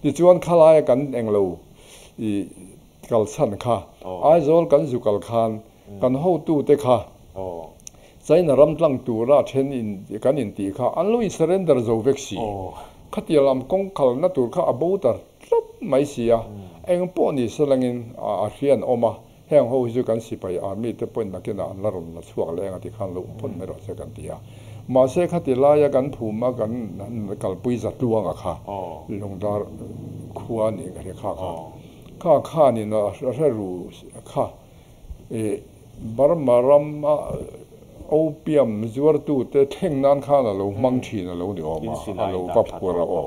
Tichuan khalaia kan englo i kal chhan kha Aizawl kan zu kal khan kan hotute kha China ram tlang tura then in kan intih kha an lo in surrender zo vek si. Khatia lam kawng kalna tur kha a bo ta tlat mai si a, eng pawh ni se langin a hrian awm a, heng ho hi chu kan sipai army te pawhin nakinah an la rawn la chhuak leh eng a ti khan lo phawt mai rawh se kan ti a. Mahse khati laia kan phuma kan kalpui zatluanga kha Lungdar khua nih ka hria kha kha kha khanin a hre ru kha. Burma ram a opium zuartute thleng nan khan a lo hmang thin a lo ni awm a, a lo va phur a aw.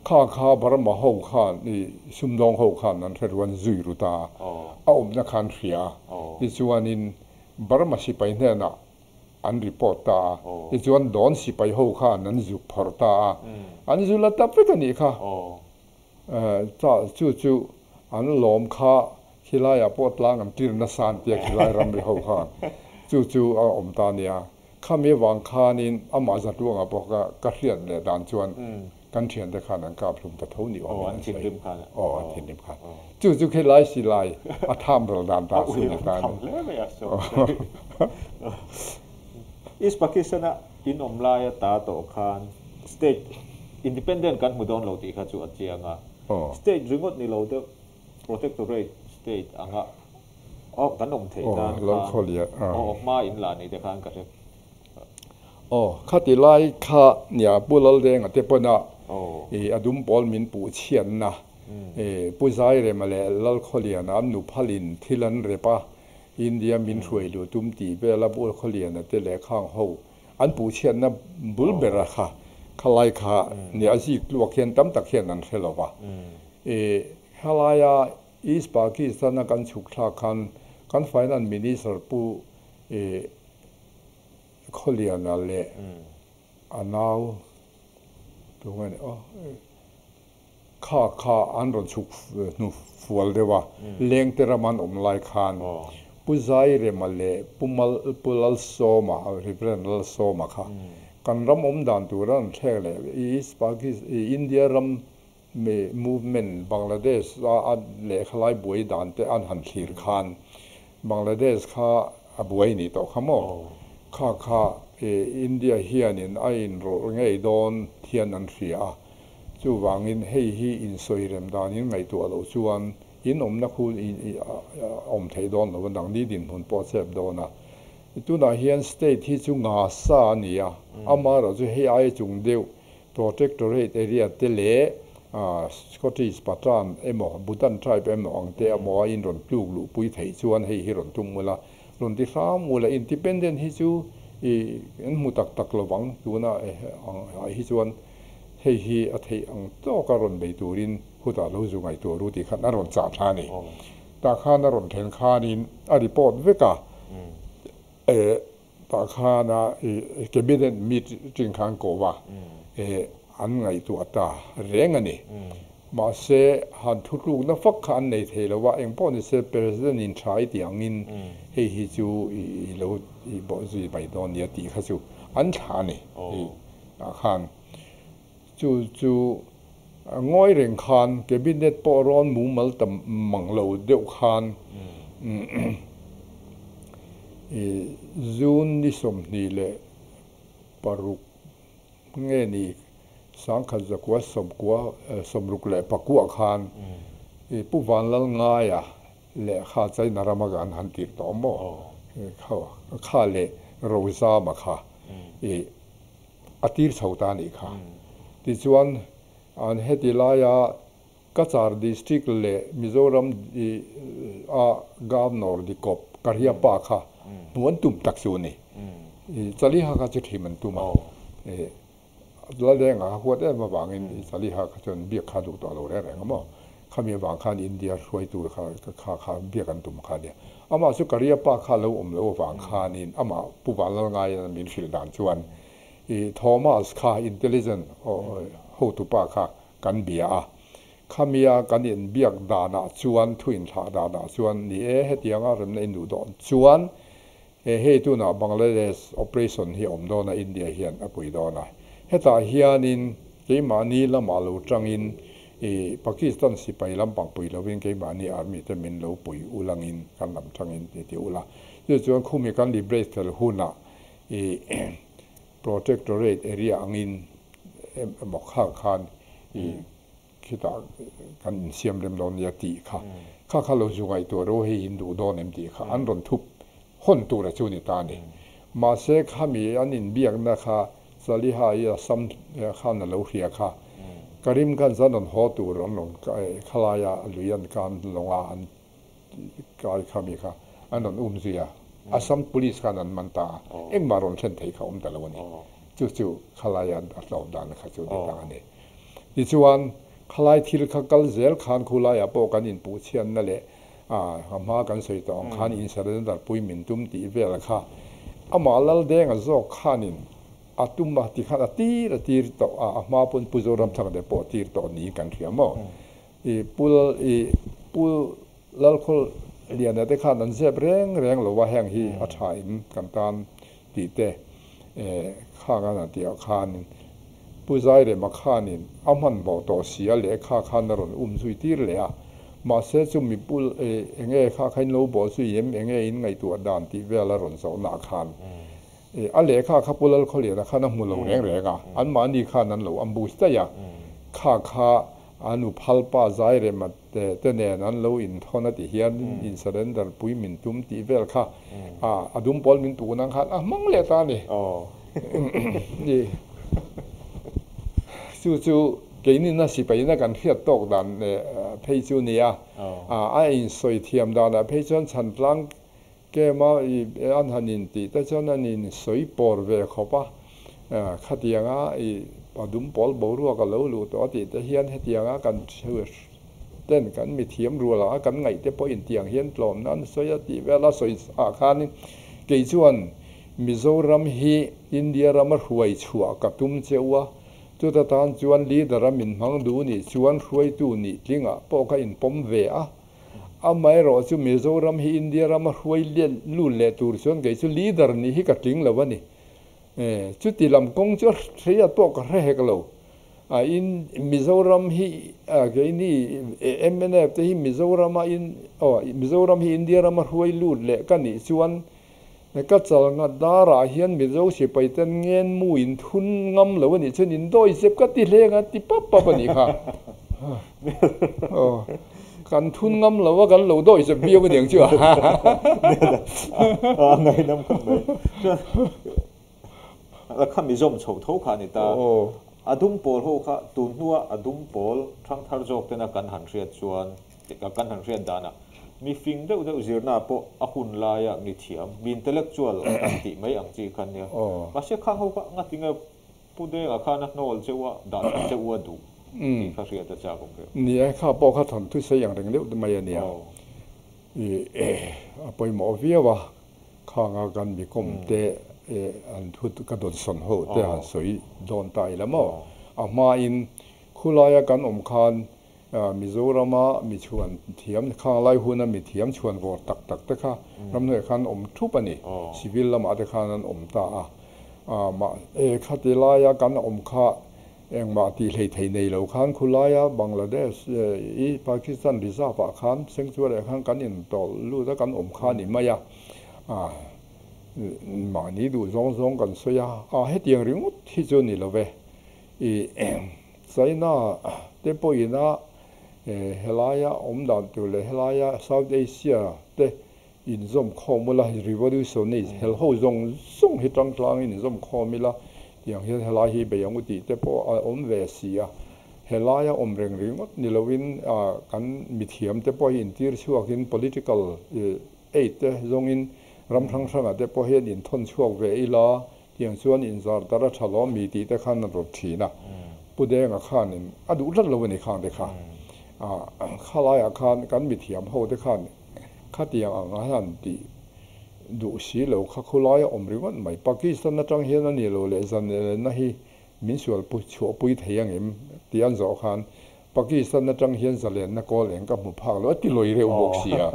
Kha kha Burma ho khan i sumdawng ho khan an hre ruan zui ru ta a, a awmna khan hria a, tichuanin Burma sipai hnenah an report ta a, tichuan dawn sipai ho khan an zuk phawrh ta a, an zu la ta vek a nih kha. Chu chu an lawm kha khilaiah pawh tlang an tir nasa an tia khilai ramri ho khan chu chu a awm ta nia. Khami avang khanin amah Zatluanga pawh kha ka hriat leh dan chuan kan thiante khan an kap hlum ta tho ni awmin an sawi. Aw an thinrim khan. Chu chu khilai silai a tham ral dan ta chu ni ta a ni. East Pakistan-a in awm laia ta tawh khan state independent kan hmu dawn lo tih kha chu a chiang a. State ringawt ni lo deuh protectorate state anga kan awm theih nan khan aw hma in la ni te khan ka hre. Aw khati lai kha nia Pu Laldenga te pawna i a dum pawl min puh chhiatna Pu Zairema leh Lalkhawliana an nuphalin thil an rep a, India min hruai luh tum tih vela Pu Khawliana te leh khang ho an puh chhiatna bul bera kha khalai kha nia a zik tluak hian tam tak hian an hre lo va. I helaia East Pakistan a kan chhuk thlak khan kan Finance Minister Pu Khawliana leh a nau tunge ni aw Kha kha an rawn chhuk hnu fual deuh a, Lengte ram an awm lai khan Pu Zairema leh Pu Mal Pu Lalsawma, Reverend Lalsawma kha kan ram awm dan tur an thlek leh East Pakis India ram movement Bangladesh a a lehkhalai buai dan te an han thlir khan Bangladesh kha a buai nih tawh kha maw? Kha kha India hianin a inrawlh ngei dawn hian an hria a. Chuvangin hei hi insawi rem danin ngaihtuah loh chuan in awmna khu awm theih dawn lo a, nangni dinhmun pawh a chep dawn a. Tunah hian state hi chu nga sa a ni a, amaherawhchu hei aia chung deuh protectorate area te leh Scottish Pathan emaw Bhutan tribe emaw ang te emaw a in rawn tluk luhpui theih chuan hei hi rawn tum ula, rawn ti hram ula, independent hi chu i an hmu tak tak lovang tuna ah hi chuan. Hei hi a theih ang tawka rawn bei turin hutah lo zu ngaihtuah ru tih khan a rawn chah thla a ni. Tah khan a rawn thlen khanin a report vek a, eh tah khan a cabinet meeting khan ko va, eh an ngaihtuah ta reng a ni. Mahse han thutlukna fak kha an nei thei lo a, engpawh ni se President in tha i tih angin hei hi chu i lo i bawh zui mai dawn nia tih kha chu an thlah a ni. Ah khan chu chu ngawi reng khan cabinet pawh rawn mumal ta mang lo deuh khan i June ni 26 nge ni 1969 khan i Pu Vanlalngaia lehkha China rama kan han tirh tawh maw kha leh Rozama kha i a tir chho ta a nih kha. Tichuan, an heti laia Cachar District leh Mizoram a Governor Dikawp Kariappa kha hmuh an tum tak chu a ni. Chaliha kha chu thim an tum a. Laldenga kha huat em avangin Chaliha kha chuan biak kha duh tawh lo reng reng a maw. Khami avang khan India hruaitu kha kha kha biak an tum kha a nia. Amah chu Kariappa kha lo awm lo avang khanin amah Pu Vanlalngaiin min hrilh dan chuan i Thomas kha intelligent hotupa kha kan bia a. Khamia kan inbiak danah chuan thu inthlah danah chuan ni e hetianga remna in duh dawn chuan e hei tunah Bangladesh operation hi a awm dawn a India hian a pui dawn a. Hetah hianin keimahni lamah lo tangin I Pakistan sipai lampang pui lovin keimahni army te min lo pui ulangin kan lam tangin ti ti ula. Chu chuan khumi kan liberate fel hunah i protectorate area angin emaw kha khan i khitah kan insiam rem dawn nia tih kha. Kha kha lo zu ngaihtuah ro hei in duh dawn em tih kha an rawn thup hawn tura chu ni ta a ni. Mahse khami an inbiakna kha Saliha i Assam khan a lo hria kha. Karim khan chuan rawn haw tur an rawn khalaia lui an kan lawnga an kai kha mi kha an rawn um zui a. Assam police khan an man ta a, engmah rawn thlen theih kha awm ta lo a ni. Chu chu khalaia a tlawm dan kha chu ni ta a ni. Tichuan khalai thil kha kal zel khan khulaiah pawh kan inpuh chhiatna leh a hma kan sawi tawh ang khan in surrender pui min tum tih vel kha amah Laldenga zawk khanin a tum a ti khan a tir a tir tawh a, a hma pawn Pu Zoramthanga te pawh a tir tawh niin kan hria maw? I Pu Lal i Pu Lalkhawl Liana te khan an zep reng reng lo a heng hi a tha in kan tan tih te khang an han tih ah khanin Pu Zairema khanin a hmanhmawh tawh si a lehkha khan a rawn um zui tir leh a. Mahse chu mi pu enge kha kha in lo bawh zui em enge in ngaihtuah dan tih vel a rawn zawhna khan a lehkha kha Pu Lalkhawliana khan a hmu lo reng reng a, anmahni khan an lo ambush daih a, kha kha A nu phalpa Zairema te nen an lo inthawn a ti hian in surrender pui min tum tih vel kha a dum pawl min tuk nang khan a hmang leh ta a ni. Ni. Chu chu keinin a sipaina kan hriat tawk dan phei chu nia. A insawi thiam danah phei chuan chhantlang Kema i an han intih te chuan an insawi pawr ve khawp a, khatianga i a dum pawl boruak a lo luh tawh a tih te hian hetianga kan ten kan mithiam rual anga kan ngaih te pawh intiang hian tlawmna an sawi a tih vel a sawi ah khanin kei chuan Mizoram hi India rama hruai chhuah ka tum cheu a, chuta tan chuan leader a min hmang duh nih chuan hruaitu nih tlingah pawh ka inpawm ve a. Amaherawh chu Mizoram hi India rama hruai lut leh tur chuan kei chu leader nih hi ka tling lo a ni. Chuti lam kawng chu a hriat pawh ka hre hek lo. In Mizoram hi keini mnf te hi Mizorama in aw Mizoram hi India rama hruai lut leh ka nih chuan ka chal nghat darah hian Mizo sipai ten ngen mu in thun ngam lo a nih chuan in dawi zep ka ti hle ang a ti pap pap a nih kha. Aw kan thun ngam lo a kan lo dawi zep viau a niang chu a. A ngaihnam khawp mai. Chuan la kha mi zawm chho tho kha a ni ta. A dum pawl ho kha tun hnua a dum pawl thangthar zawk tena kan han hriat chuan kan han hriat danah mi fing deuh deuh zirna pawh a hun laia mi thiam, mi intellectual kan tih mai ang chi kha nia. Mahse khang ho kha ngatinge Pu Denga khan a hnawl cheu a, dah that cheu a duh tih kha hriat a chak awm reuh. Ni e, kha pawh kha thawn thu sei ang reng deuh mai a nia. I a pawimawh viau a, khanga kan mi kawm te an thu ka dawnsawn ho te han sawi dawn ta ila maw? A hmain khulaia kan awm khan Mizorama mi chhuan thiam, khang lai huna mi thiam chhuan vawr tak tak te kha ramhnuaiah khan awm thup a ni. Civil lamah te khan an awm ta a. Mah khati laia kan awm kha engmah tih hlei thei nei lo khan khulaia Bangladesh i Pakistan reserve ah khan sanctuary ah khan kan intawlh lut a kan awm kha a ni mai a. Mahni duh zawng zawng kan sawi a, a hetiang ringawt hi chu ni lo ve. I China te pawhin a helaia awm dan tur leh helaia South Asia te inzawm khawm ula revolutionist hel ho zawng zawng hi tang tlangin inzawm khawm ila tiang hian helai hi bei ang u tih te pawh a awm ve si a. Helaia awm reng ringawt ni loin kan mithiam te pawh hi intir chhuakin political aid te zawngin ram hrang hrangah te pawh hian inthawn chhuak ve ila Tiang chuan inzar tar a tha lawm mi tih te khan an rawn thin a, Pu Denga khanin a duh tlat lo a ni khang te kha. Khalaiah khan kan mithiam ho te khan khatiang ang a han tih duh si lo kha khulai a awm ringawt mai. Pakistan atang hian a ni lo leh zan lehna hi min sual chhuahpui thei angem tih an zawh khan Pakistan atang hian zalenna kawl eng ka hmu phak lo a ti lawi reuh bawk si a.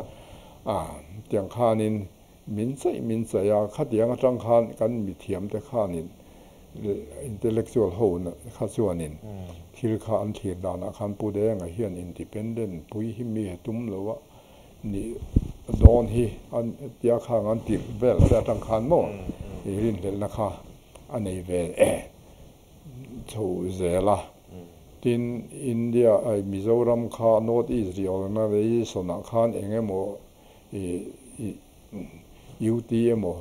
Tiang khanin Min chaih min chaih a, khatiang atang khan kan mithiam te khanin Intellectual ho kha chuanin thil kha an thlir danah khan Pu Denga hian independent pui hi mi tum lo a nih dawn hi an tia khang an tirh vel te atang khan maw i rinhlelhna kha a nei ve chho zel a. Tin, India ai Mizoram kha North East Reorganization ah khan eng emaw i UT emaw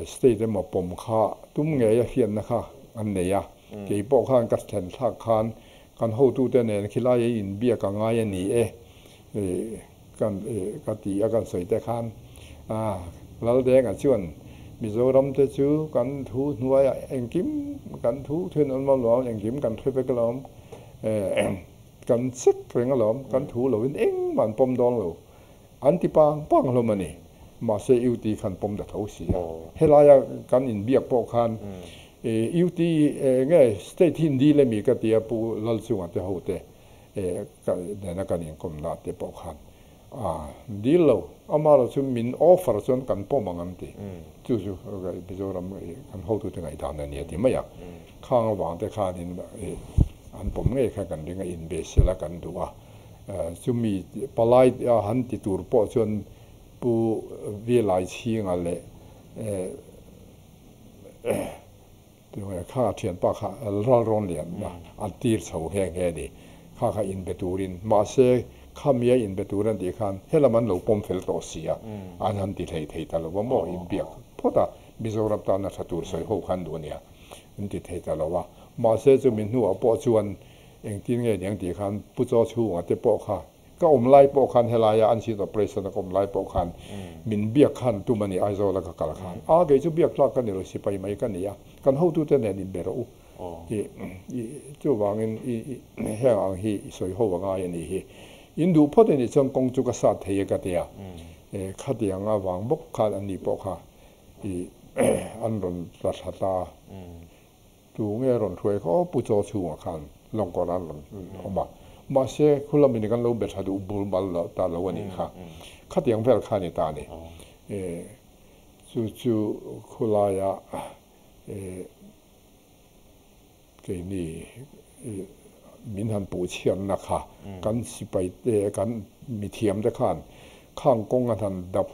State emaw pawm kha tum ngei a hriatna kha an nei a. Kei pawh khan ka thlen thlak khan kan hotute nen khilai a inbiak a ngai a ni e kan ka ti a kan sawi te khan Laldenga chuan Mizoram te chu kan thu hnuaiah engkim kan thu thun an awm lo engkim kan hre vek alawm kan chek reng alawm kan thu loin engmah an pawm dawn lo. An ti pang pang hlawm a ni. Mahse UT khan pawm ta tho si a. Helaia kan inbiak pawh khan UT nge state hi Hindi leh mi ka tia Pu Lalchunga te ho te nena kan inkawmna te pawh khan a dil lo. Ama lo chu min offer chuan kan pawm ang an ti. Chu chu Mizoram kan hotute ngaihdan a ni a ti mai a. Khang avang te khanin an pawm ngei kha kan ring a, inbe sela kan duh a. Chumi palai a han ti tur pawh chuan Pu Vilai Chhinga leh tunge kha thianpa kha Lalrawn Lianna an tir chho nghe nghe a ni. Kha kha inbe turin mahse khamia inbe tur an tih khan helam an lo pawm fel tawh si a, an han ti hlei thei ta lo va maw inbiak phawt a, Mizoram tana tha tur sawi ho khan duh a nia an ti thei ta lo a. Mahse chumi hnuah pawh chuan Engtin nge niang tih khan Pu Chaw chhunga te pawh kha ka awm lai pawh khan helaia an seat operation a ka awm lai pawh khan min biak khan tum a ni Aizawl a ka kal khan a kei chu biak tlak ka ni lo sipai mai ka ni a kan hotute nen inbe rawh u i i chuvangin i i heng ang hi i sawi ho a ngai a nih hi in duh phawt a nih chuan kawng chu ka sat thei e ka ti a khatiang avang bawk khan an ni pawh kha i an rawn tla thla ta. Tu nge rawn hruai kha aw Pu Chaw chhungah khan lawngkawr an rawn awm a, mahse khu lamin kan lo be tha duh bul mal lo ta lo a nih kha. Khatiang vel kha a ni ta a ni. Chu chu khulaia keini min han puh chhiatna kha kan sipai te kan mithiam te khan khang kawng an han dap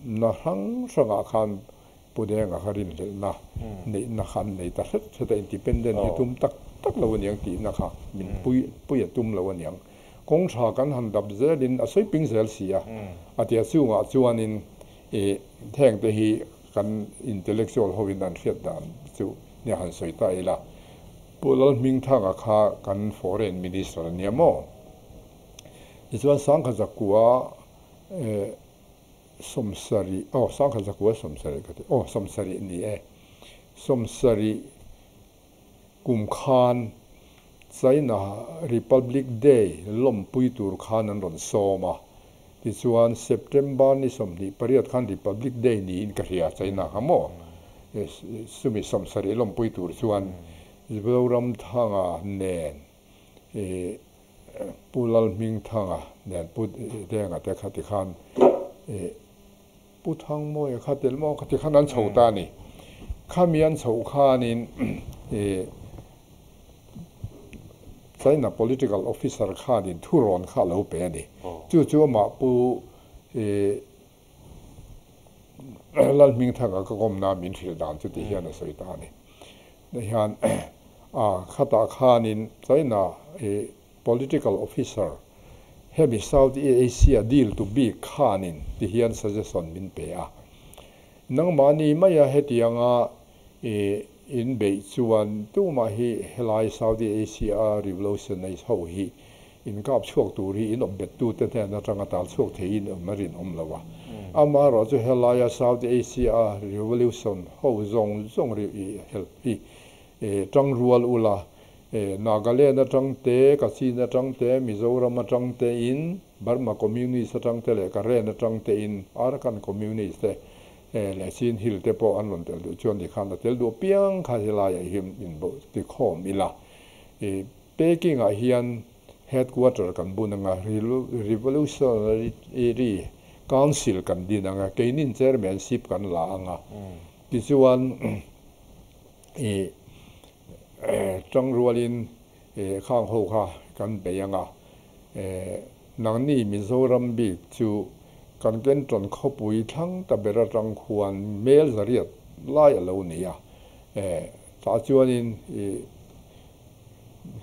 Na hrang hrangah khan Pu Denga kha rinhlelhna neihna kha an nei ta hret hret a, independent hi tum tak tak lo aniang tihna kha min pui pui a tum lo aniang. Kawng tha kan han dap zelin a sawi ping zel si a, a tia chungah chuanin ih hengte hi kan intellectual hoin an hriat dan chu nia han sawi ta ila. Pu Lalhmingthanga kha kan foreign minister ania maw? Tichuan Sangkha Zakua eh Sawmsarih, aw Sangkhat Zakua sawmsarih ka ti, aw sawmsarih ni e. Sawmsarih kum khan China Republic Day lawmpui tur khan an rawn sawm a, tichuan September ni 28 khan Republic Day niin ka hria China kha maw? Chumi sawmsarih lawmpui tur chuan Zoramthanga nen ih Pu Lalhmingthanga nen Pu Denga te kha tikhan ih Pu Thangmawia kha tel maw kha tikhan an chho ta a ni. Khami an chhoh khanin ih China political officer khanin thurawn kha a lo pe a ni. Chu chu amah Pu ih Lalhmingthanga ka kawmna min hrilh dan chu ti hian a sawi ta a ni. Hian a khatah khanin China i political officer hemi South Asia deal tu bik khanin ti hian suggestion min pe a. Nangmahni maia hetianga i in beih chuan tumah hi helai South Asia a revolutionise ho hi in kap chhuak tur hi in awm bet tute hnen atanga tal chhuak thei in awm a rinawm lo a. Amaherawh chu helaia South Asia a revolution ho zawng zawng ri i hel hi tang rual ula, Nagaland atang te, Kachin atang te, Mizoram atang te in, Burma Communist atang te leh Karen atang te in, Arakan Communist te leh Chin Hill te pawh an rawn tel duh chuan tikhan a tel duh apiang kha helaiah hian inbo tikhawm ila. Peking ah hian headquarter kan bun anga, Revolutionary Council kan din anga, keinin chairmanship kan la anga, tichuan I tang rualin khang ho kha kan bei anga nangni Mizoram bik chu kan ken tawn khawpui thlang ta ber atang khuan mel zariat lai a lo ni a tah chuanin i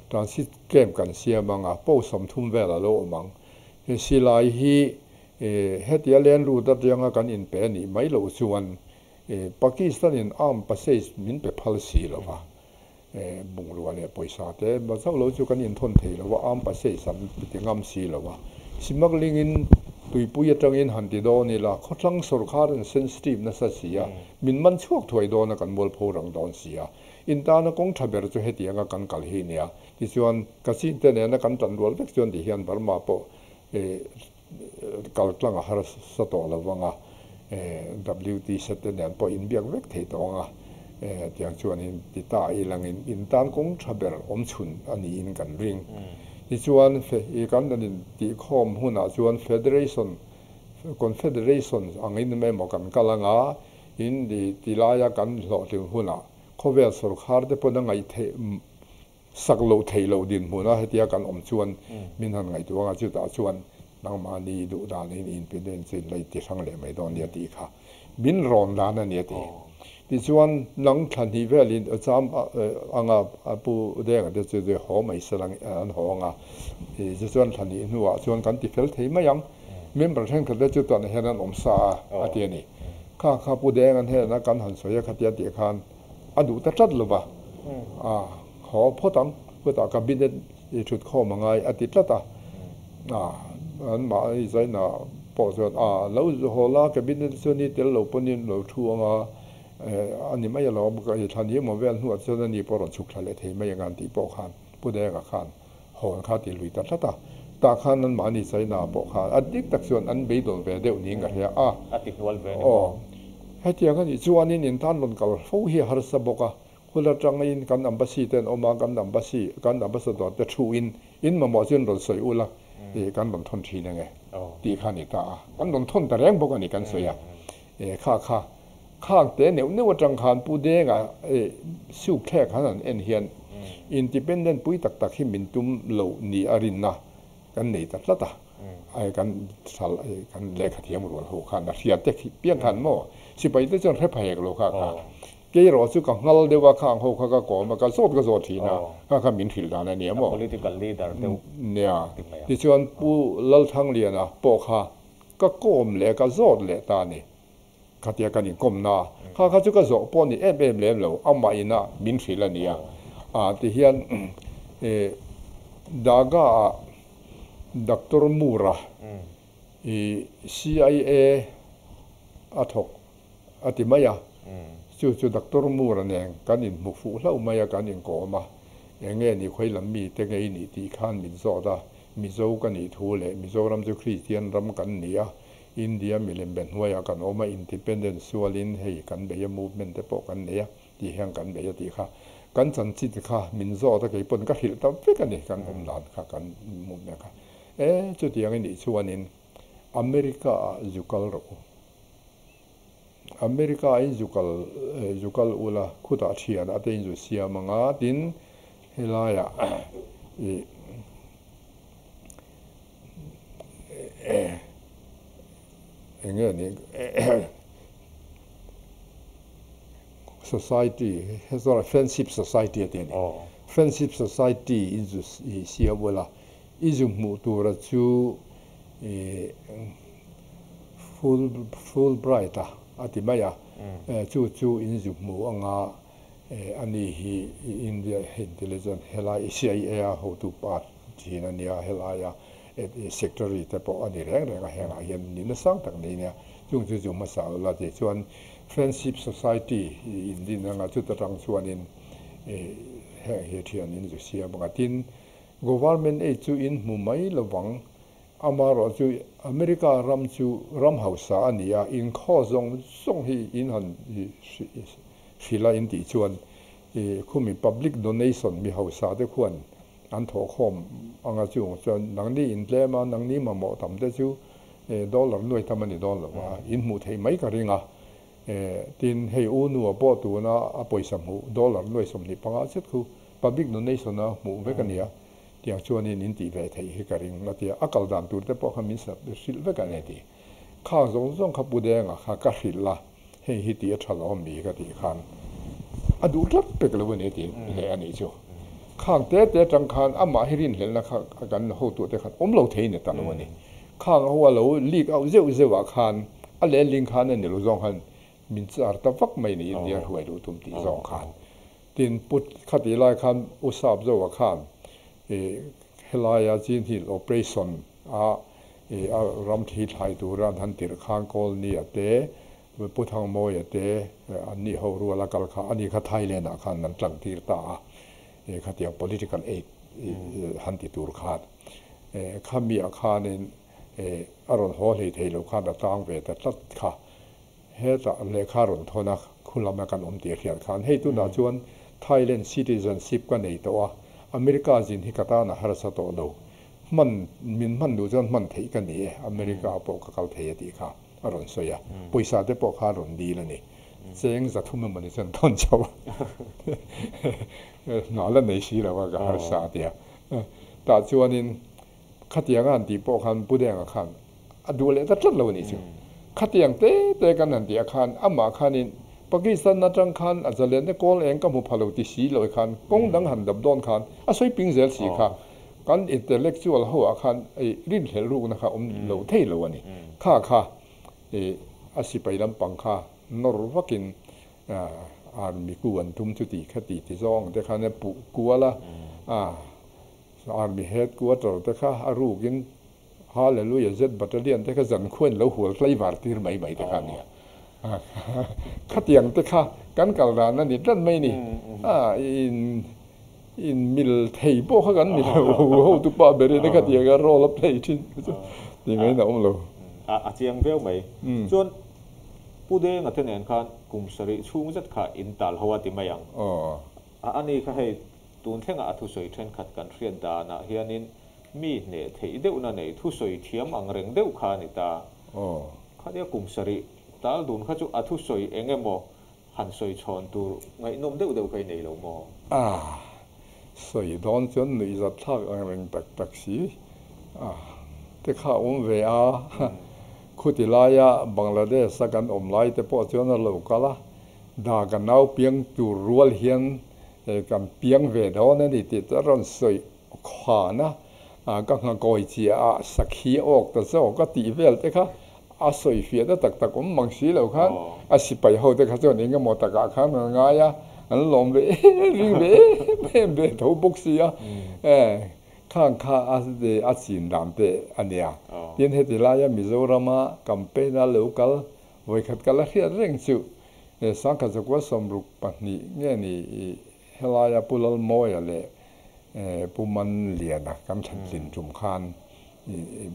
transit camp kan siam anga pawh 30 vel a lo awm ang he silai hi hetia len lut atanga kan inpe anih mai loh chuan Pakistan in arm passage min pe phal si lova bungrua leh pawisa te chauh lo chu kan inthawn thei lova arm passage an ti ngam si lova smuggling in tuipui atangin han ti dawn ila khawthlang sawrkar an sensitive nasa si a min man chhuak thuai dawn a kan mualpho rang dawn si a intana kawng tha ber chu hetianga kan kal hi nia tichuan ka chin te nena kan tan rual vek chuan ti hian Burma pawh kal tlang a har sa tawh lovanga WT set te nen pawh inbiak vek thei tawh anga tiang chuanin ti ta ilangin intan kawng tha ber awm chhun aniin kan ring tichuan kan anin tih khawm hunah chuan federation confederation angin emaw kan kal anga in tilaia kan hlawhtling hunah khawvel sawrkhar te pawn a ngaih theih sak lo thei lo din hmuna hetia kan awm chuan min han ngaihtuah anga chutah chuan nangmahni duh danin independence in lai ti hrang leh mai dawn nia tih kha min rawn dan a ni a ti tichuan nang thla hnih velin cham anga pu denga te chu haw mai se lang an haw anga tichuan thla hnih hnuah chuan kan ti fel thei mai ang member thenkhat te chu tunah hian an awm sa a ti a ni kha kha pu deng an hena kan han sawi a khatia tih khan a duh ta tlat lova a haw phawt ang chutah cabinet thut khawm angai a ti tlat a an mahni China pawh chuan a lo haw la cabinet chuan ni tel lo pawnin lo thu anga ani mai alo thla ni emaw vel hnuah chuan ani pawh rawn chhuk thla leh thei mai anga an tih pawh khan pu denga khan hawn kha ti lui ta tlat a tah khan an mahni China pawh khan a dik tak chuan an beidawng ve deuh niin ka hria a a ti hnual ve ni aw hetiang ani chuanin intan rawn kal fo hi harsa bawk a hula tangin kan embassy ten awm a kan embassy kan ambassador te thu in in mamawh chuan rawn sawi ula kan rawn thawn thin ange tih kha ni ta a kan rawn thawn ta reng bawk ani kan sawi a kha kha khang te neuh neuh atang khan pu denga suk thlek han an en hian independent pui tak tak hi min tum lo ni a rinna kan nei ta tlat a ai kan sal kan lehkha thiam rual ho khan a hriat te piang khan maw sipai te chuan hre phahek lo kha kha kei rawh chu ka ngal deuh a khang ho kha ka kawm a ka zawt thin a kha kha min hrilh dan ani maw political leader deuh nia tichuan pu Lalthangliana pawh kha ka kawm leh ka zawt leh ta ni khatia kan inkawm na kha kha chu ka zawh pawh ni em em lem lo amah ina min hrilh ani a a ti hian daga a Dr. Mura i CIA a thawk a ti mai a chu chu Dr. Mura nen kan in hmu fuh hlauh mai a kan inkawm a enge ni khawi lam mi te ngei ni tih khan min zawt a Mizo ka nih thu leh Mizoram chu Christian ram kan ni a India milem be hnuaiah kan awm a independence sualin hei kan bei a movement te pawh kan nei a tih hian kan bei a tih kha kan chanchin kha min zawt a keipawn ka hrilh ta vek ani kan awm dan kha kan movement kha e chutiang anih chuanin America ah zukal rawh u America in zukal zukal ula khutah thian ate in zu siam anga tin helaiah i enge ni society friendship society ati ani friendship society in zu siam ula i zu hmuh tura chu Fulbright a ati mai a chu chu in zu hmu anga ani hi India intelligence helai CIA a hotu pa thin ania helaia secretary te pawh ani reng reng a hengah hian ni na sang tak nei nia chung chu chu hmasa ula ti chuan friendship society in din anga chuta tang chuanin heng hi thian in zu siam anga tin government aid chu in hmu mai lovang ama rawh chu America ram chu ram hausa ani a in khaw zawng zawng hi in han hrila in tih chuan khumi public donation mi hausa te khuan an thawh khawm anga chung chuan nangni in tlem a nangni mamawh tam te chu dollar nuai tam ani dawn lova in hmuh theih mai ka ring a Tin, hei u nu a pawh tuna a pawisa hmuh dollar nuai 25 zet khu public donation a hmuh vek a ni a, tiang chuanin in tih ve theih hi ka ring a ti a, a kal dan tur te pawh kha min hrilh vek a ni a ti. Khang zawng zawng kha Pu Denga kha ka hrilh a, hei hi tih a tha lo mi ka tih khan a duh tlat pek lo a ni a ti leh a nih chu. Khang te te atang khan amah hi rinhlelhna kha kan hotute khan awm lo thei ni ta lo a ni. Khang ho a lo leak out zeuh zeuh ah khan a lehling khan a ni lo zawng khan min char ta vak mai ni India hruai duh tum tih zawng khan. Tin, Pu khatih lai khan U Sap Zoa khan ih helaia Chin Hill Operation a ih a ram thli thlai tura an han tirh khan Kawlnia te, Pu Thangmawia te an nih ho rual a kal kha ani kha Thailand ah khan an tlang tir ta a ih khatiang political aid ih han ti tur khan. Khami ah khanin a rawn haw hlei thei lo khan a tang ve ta tlat kha. Hetah lehkha a rawn thawn a, khu lama kan awm tih a hriat khan hei tunah chuan Thailand citizenship ka nei tawh a, America zin hi ka tan a harsa tawh lo. Hman, min hman duh chuan hman theih ka ni e, America ah pawh ka kal thei a tih kha a rawn sawi a. Pawisa te pawh kha a rawn dil a ni. Cheng 300 emawni chuan thawn chho a, hna la nei si lo a ka harsa a ti a. Tah chuanin khatianga han tih pawh khan Pu Denga khan a duh leh ta tlat lo a nih chu. Khatiang te te kan han tih ah khan amah khanin Pakistan atang khan a zalen te kawl eng ka hmu pha lo ti si lo khan kawng dang han dap dawn khan a sawi ping zel si kha kan intellectual ho ah khan rinhlelh rukna kha awm lo thei lo a ni. Kha kha a sipai lampang kha nawr vakin Army ku an tum chu tih kha tih ti zawng te khan a puh kual a, Army headquarter te kha a rukin Hallelujah Z Battalion te kha zan khuain lo hual tlaivar tir mai mai te kha a nia. Khatiang te kha kan kal dan a ni tlat mai ni. In in mil thei pawh kha kan ni lo, hotu pa berin a khatiang a role a play thin chu ti mai na awm lo. A chiang viau mai. Chuan Pu Denga te nen khan kum sarih chhung zet kha in tal ho a ti mai ang. A ani kha hei tun thlengah a thusawi thenkhat kan hriat danah hianin mi hneh theih deuhna nei thusawi thiam ang reng deuh kha a ni ta. Khatia kum sarih tal dun kha chu a thusawi eng emaw han sawi chhawn tur ngaihnawm deuh deuh kha i nei lo maw? A sawi dawn chuan nuihzat thlak ang reng tak tak si a te kha a awm ve a. Khuti laia Bangladesh a kan awm lai te pawh chuan a lo kal a, da ka nau piang tur rual hian kan piang ve dawn a ni tih te a rawn sawi khan a, ka nghakawi chiah a sakhi a awk ta zawk a tih vel te kha a sawi fiah ta tak tak awm mang si lo khan a sipai ho te kha chuan eng emaw takah khan an ngai a, an lawm ve em ring ve em em ve tho bawk si a, khang kha a chin dan te a nia. Tin heti laia Mizorama campaign a lo kal vawikhat kal a hriat reng chu Sangkhat zakua 62 nge ni Helaia Pu Lalmawia leh Pu Manliana kan thlantlin tum khan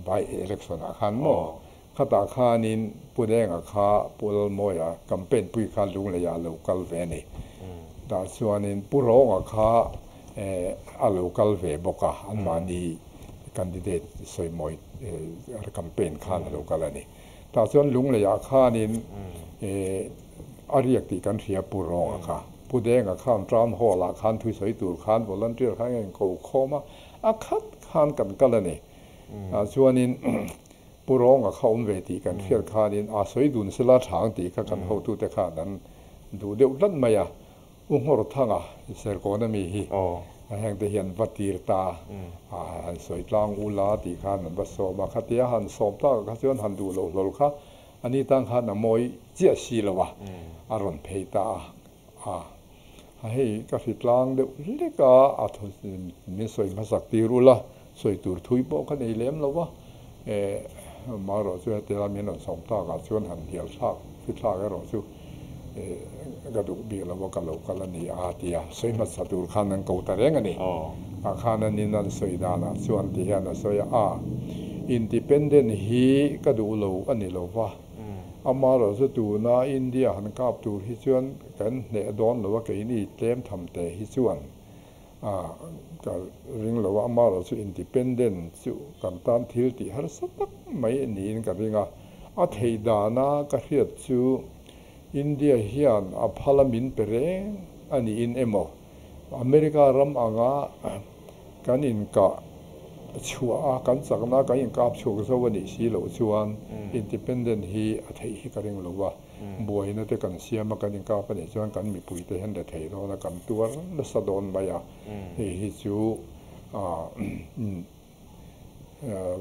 by election ah khan maw khatah khanin Pu Denga kha Pu Lalmawia campaign pui kha Lungleiah a lo kal ve a ni. Tah chuanin Pu Rawnga kha a lo kal ve bawk a, anmahni candidate sawimawi campaign khan a lo kal a ni. Tah chuan Lungleiah khanin a riak tih kan hria Pu Rawnga kha. Pu Denga khan Town Hall ah khan thusawi tur khan volunteer khan a inko khawm a, a khat khan kan kal a ni. Tah chuanin Pu Rawnga kha awm ve tih kan hriat khanin a sawi dun sela thang tih kha kan hotute khan an duh deuh tlat mai a. U Nghawrthanga Serkawn ami hi heng te hian va tir ta a, han sawi tlang u la tih khan an va sawm a, khatia han sawm tak kha chuan han duh loh hlawl kha ani tang khan a mawi chiah si lo a, a rawn phei ta a, a hei ka hri tlang deuh hlek a, a min sawi hmasak tir ula, sawi tur thui pawh ka nei lem lo va, marawh chu heti lai min rawn sawm takah chuan han hnial thlak hri thlak erawh chu ka duh bik lo va, ka lo kal a ni a ti a, sawi hmasa tur khan an ko ta reng a ni. Tah khan an in an sawi danah chuan ti hian a sawi a, a independent hi ka duh lo a ni lo va, amaherawh chu tuna India han kap tur hi chuan kan hneh dawn lo a, keini tlem tham te hi chuan a ka ring lo a, amaherawh chu independent chu kan tan thil tih harsa tak mai niin ka ring a, a theih dana ka hriat chu. India hian a phal a min pe reng a niin emaw, America ram anga kan inkah chhuah a, kan chakna kan inkap chhuak zo a nih si loh chuan independent hi a theih hi ka ring lo a, buaina te kan siam a kan inkap a nih chuan kan mipui te hian rethei dawn a, kan tuar nasa dawn mai a, hei hi chu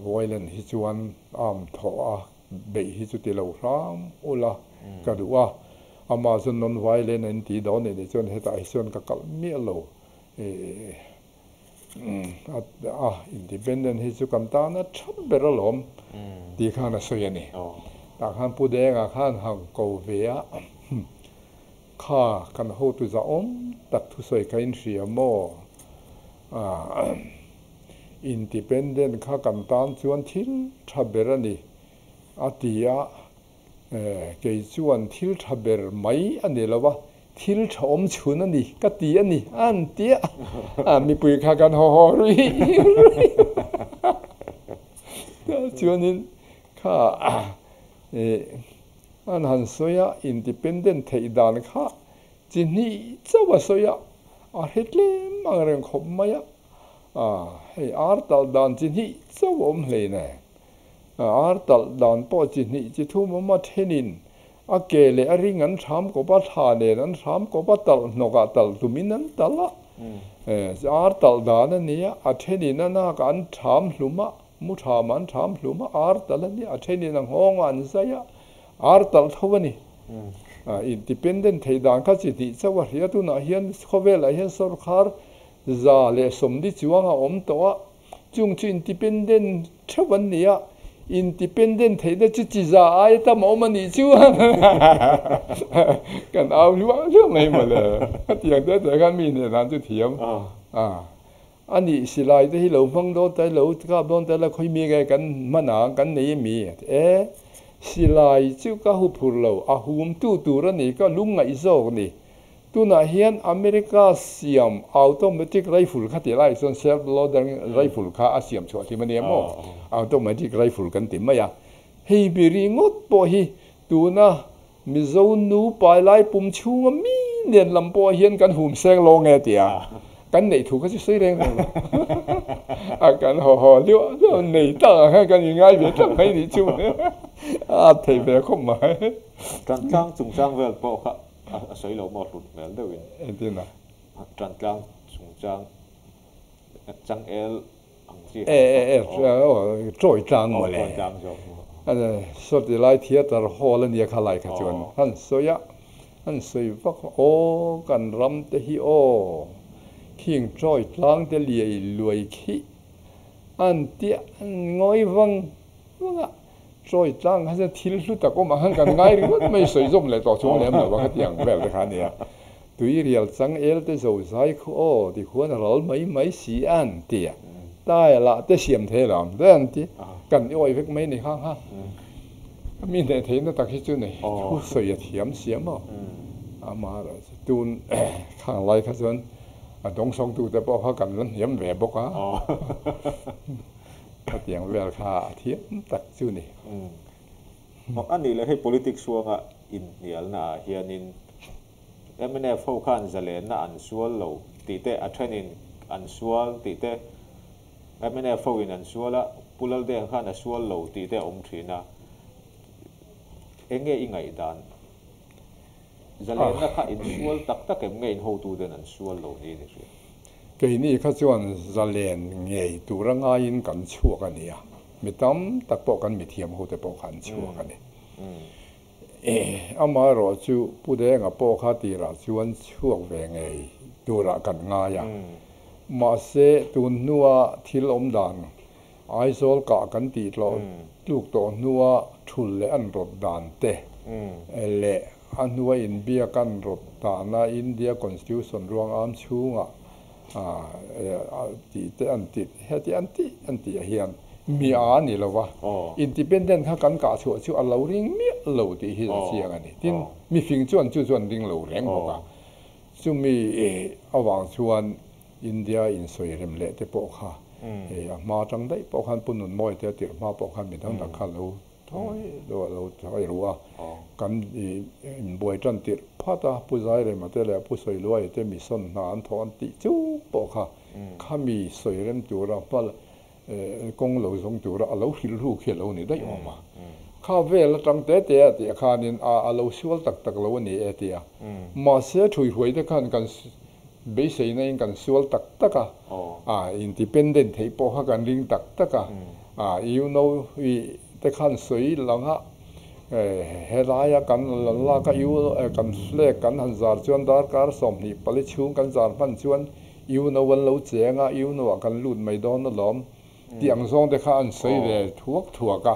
violent hi chuan arm thawh a beih hi chu ti lo hram ula ka duh a, amah chu non violent a inti dawn anih chuan hetah hi chuan ka kalh miah lo a, independent hi chu kan tana tha ber alawm tih khan a sawi a ni. Tah khan Pu Denga khan han ko ve a, kha kan hotu zahawm tak thusawi kha inhria maw? Independent kha kan tan chuan thil tha ber a ni, a ti a. Kei chuan thil tha ber mai a ni lo a, thil tha awm chhun a ni ka ti a ni, a han ti a. Mipui kha kan haw haw rui rui a. Chuanin kha an han sawi a, independent theih dan kha Chi hnih chauh a sawi a, a hre tlem ang reng khawp mai a, hei ar talh dan chi hnih chauh a awm hlei nen, ar talh dan pawh chi hnih chi thum awm a thenin a ke leh a ring an hram kawp a, thla nen an hram kawp a, talh hnawkah talh tumin an talh a, ar talh dan a ni a, a thenin a nakah an hram hlum a, mu thramah an hram hlum a, ar talh a ni a, a thenin a nghawngah an zai a, ar talh tho a ni. Independent theih dan kha chi hnih chauh a hria. Tunah hian khawvelah hian sawrkhar 140 chuang a awm tawh a, chung chu independent theuh an ni a, independent theihna chu chi za aia tam a awm a nih chu kan au hluah hluah mai mawle. Hetiang te te khan mi hneh dan chu thiam a a nih silai te hi lo hmang dawn ta ilo kap dawn ta ila khawi mi nge kan hman ang kan nei ami a ti e silai chu ka hu phur lo a hum tu tur a ni ka lung ngaih zawk ni tunah hian America siam automatic rifle kha tih lai chuan self loading rifle kha a siam chhuah hlim a nia maw automatic rifle kan ti mai a hei mi ringawt pawh hi tuna Mizo nu pai lai pum chhunga mi nen lam pawh hian kan hum seng lo nge tia kan neih thu kha chu sawi reng reng lo. A kan haw haw hliah hliah nei tak ang hian kan inngai ve tlat mai nih chu a thei ve khawp mai. Tantlang chungchang vel pawh kha a sawi lo maw hlut hmel deuhin. Engtin a? Tantlang chungchang changel E e e chawi tlang mawle. Sawti lai theatre hall a nia kha lai kha chuan han sawi a, han sawi vak a, aw kan ram te hi aw khing chawi tlang te liai luai khi an tia an ngawi vang vang a, chawi tlang kha chuan thil hlu tak awm ang khan kan ngai ringawt mai sawi zawm leh tawh chuang lem lo a khatiang vel te kha a nia. Tui rial chang el te zo zai khu aw ti khuan a ral mai mai si an ti a, tai lah te siam thei lo ang te an ti, kan i awih vek mai ni kha kha mi hneh theihna tak hi chu nei thu sawi a thiam sia maw amaherawh chu tun khang lai kha chuan a dawngsawng tu te pawh kha kan la hniam ve bawk a, khatiang vel kha a thiam tak chu ni. A nih leh hei politics huanga inhnialna ah hianin Mnf ho khan zalenna an sual lo tih te, a thenin an sual tih te, mnf ho in an sual a, Pu Laldeng khan a sual lo tih te a awm thin a. Enge i ngaihdan? Zalenna kha in sual tak tak em nge in hotu ten an sual lo niin i hria? Keini kha chuan zalen ngei tura ngaiin kan chhuak a nia. Mi tam tak pawh kan mithiam hote pawh kha an chhuak a ni. Amaherawh chu Pu Denga pawh kha tirah chuan chhuak ve ngei turah kan ngai a. Mahse, tun hnua thil awm dan Aizawl kah kan tih tlawh tluk tawh hnua thul leh an rawt dan te leh a hnua inbiak an rawt dana India Constitution ruang am chhungah tih te an ti heti an tih an tih ah hian mi a ni lo va, independent kha kan kah chhuah chu a lo ring miah lo tih hi a chiang a ni. Tin, mifing chuan chu chu an ring lo reng bawk a, chumi avang chuan India insawi rem leh te pawh kha hei a hma atang daih pawh khan Pu Nunmawi te a tirh hma pawh khan midang dang kha lo. thawi lo thawi ru a kan inbuai tan tirh phat a Pu Zairema te leh Pu Sawiluaia te mission hna an thawh an tih chu pawh kha khami sawi rem tura hma kawng lo zawng tura a lo hrilh ru khi a lo ni daih awm a. Kha vel atang te te a tih khanin a lo sual tak tak lo a ni e tih a. Mahse thuihruai te khan kan beiseina in kan sual tak tak a, a independent theih pawh kha kan ring tak tak a, a you know i te khan sawi lang a, helaia kan lak a you kan flag kan han zar chuan darkar 24 chhung kan zar hman chuan you know an lo cheng a, you know ah kan lut mai dawn alawm tih ang zawng te kha an sawi ve thuak thuak a.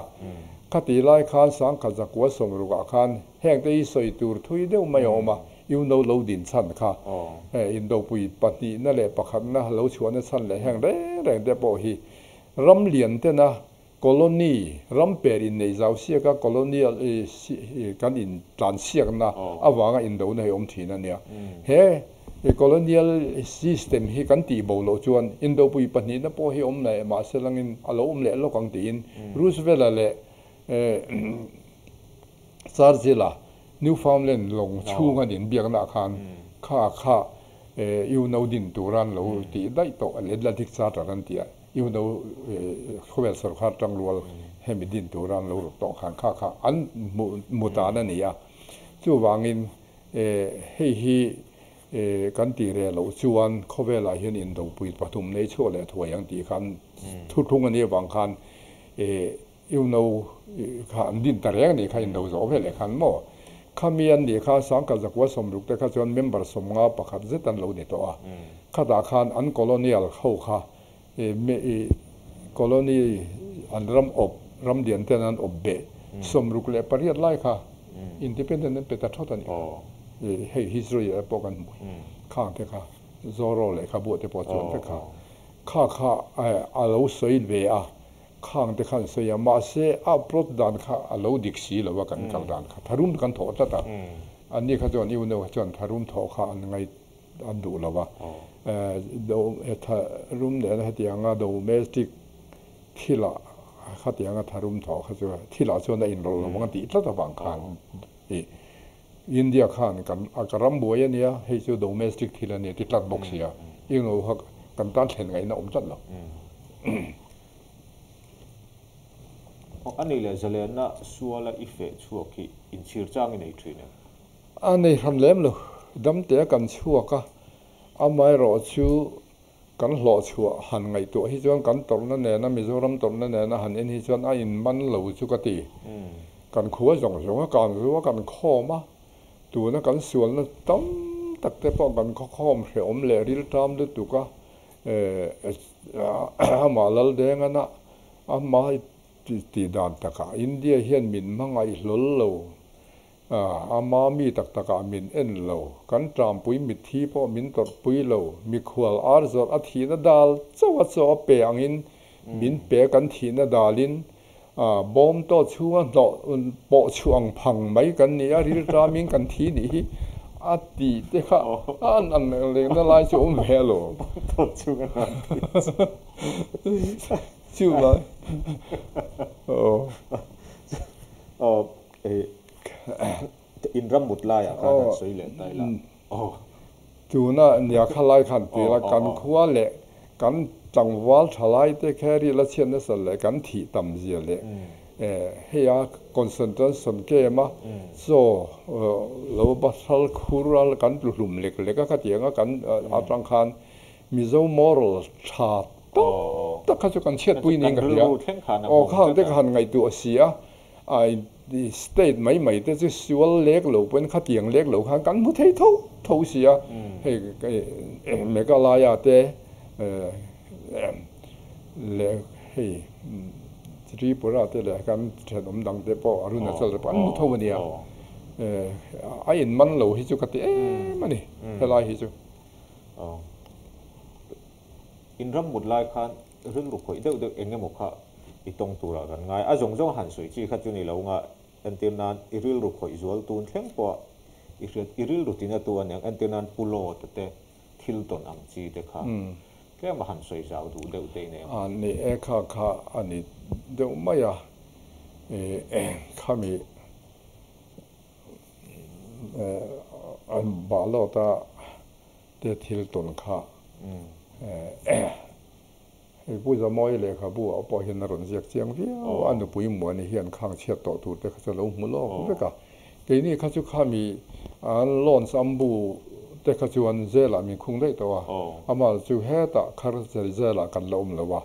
Khati lai khan 1960 ah khan heng te hi sawi tur thui deuh mai a awm a, you know lo din chhan kha indopui pahnihna leh pakhatna lo chhuahna chhan leh heng reng reng te pawh hi ram lian tena colony ram per innei zau siaka colonial kan in tlan siakna avanga indona hi awm thin a nia. He colonial system hi kan tih bo loh chuan indopui pahnihna pawh hi awm leh mahse langin a lo awm leh lawk ang tiin Roosevelt-a leh Churchill-a Newfoundland lawng chhung an inbiakna ah khan kha kha UNO din tura an lo tih daih tawh Atlantic Charter an tih a, UNO khawvel sorkar tangrual hemi din tura an lo rawt tawh khan kha kha an hmu tan a ni a. Chuvangin hei hi kan tih reh loh chuan khawvelah hian indopui pathum nei chhuak leh thuai ang tih khan thuthlung a nih avang khan UNO kha an din ta reng a nih kha indo zawh ve leh khan maw? Khami an nih kha 1960 te kha chuan member 51 zet an lo ni tawh a. Khatah khan an colonial ho kha colony an ram awp, ram lian ten an awp beh 68 lai kha independent an pe ta thawt a ni. Hei history ah pawh kan hmu khang te kha Zorro lehkhabu te pawh chuan vek kha kha kha a lo sawi ve a. Khang te khan sawi a, mahse a approach dan kha a lo dik si lo a, kan kal dan kha tharum kan thawh tlat a, anni kha chuan UNO kha chuan tharum thawh kha an ngai an duh lo a, tharum nena hetianga domestic thilah khatianga tharum thawh kha chu thilah chuan a inrawlh lo ang a tih tlat avang khan i India khan kan ka ram buai a nia, hei chu domestic thil a nia ti tlat bawk si a, UNO kha kan tan thlen ngaihna awm tlat lo. A nih leh zalenna suala i feh chhuak hi inchhir chang i nei thin em? A nei hran lem lo. Damtea kan chhuak a, amaherawh chu kan hlawh chhuah han ngaihtuah hi chuan kan tawrhna nena Mizoram tawrhna nena han en hi chuan a inman lo chu ka ti. Kan khua zawng zawng a kan zu a kan khawm a, tuna kan sualna tam tak te pawh kan khawkhawm hrehawm leh riltam lutuk a, Amah Laldengan a amah tih dan takah India hian min hmangaih hlawl lo, ama mi tak takah min en lo, kan tampui mitthi pawh min tawrhpui lo, mikhual ar zawrh a thihna dal chauh a chaw a pe angin min pe kan thihna dalin bawm tawh chhunga hnawh pawh chhuah ang phang mai kan ni a, riltamin kan thi nih hi a tih te kha an an lengna lai chu awm ve alawm. Bawm tawh chhunga hnawh tih chu lai aw. Aw in ram mut laiah khan han sawi leh ta ila aw. Tuna nia kha lai khan ti ila kan khua leh kan tlangval tha lai te kha ril a chhiat nasa leh kan thih tam zia leh hei a concentration camp a chaw lo bathal khur a kan tlu hlum lek lek a khatiang a kan atang khan Mizo moral tha tak tak kha chu kan chhiatpui niin ka hria. Aw khang te ka han ngaihtuah si a. State mai mai te chu sual lek lo pawhin khatiang lek lo khan kan hmu thei tho tho si a, hei Meghalaya te leh hei Tripura te leh kan thenawm dang te pawh Arunachal te pawh an hmu tho a nia, a inman lo hi chu ka ti em a ni helai hi chu. In ram mut lai khan rilru khawih deuh deuh eng emaw kha i tawng turah kan ngai. A zawng zawng han sawi chi kha chu ni lo nga entir nan i rilru khawih zual tun thleng pawh i hriat i rilru tina tu a niang entir nan pulo te te thil tawn ang chi te kha tlem a han sawi zau duh deuh te i nei ang. A ni e kha kha a ni deuh mai a. Khami an Balawta te thil tawn kha hei Pu Zamawi lehkhabu ah pawh hian a rawn ziak chiang viau a, a nupui Muani hian khang chhiat tawh tur te kha chu a lo hmu lawk vek a. Keini kha chu khami an launch ambu te kha chuan jail ah min khung daih tawh a, amah chu hetah khar jail ah kan la awm lo a,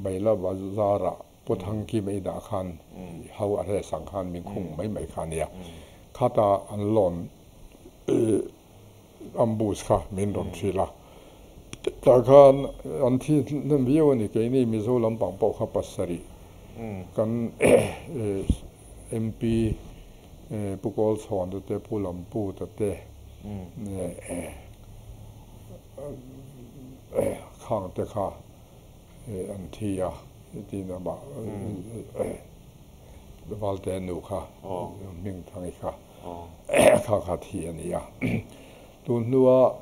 Baila Bazar ah Pu Thangkima i dah khan ho a hre sang khan min khung mai mai kha a nia. Khata an lawn ambush kha min rawn hrilh a, tah khan an thi hnem viau a ni. Keini Mizo lampang pawh kha pasarih kan MP Pu Kawlchhawn te te, Pu Lamputa te khang te kha an thi a, tin amah Valte nu kha Hmingthangi kha kha kha thi a ni a. Tun hnua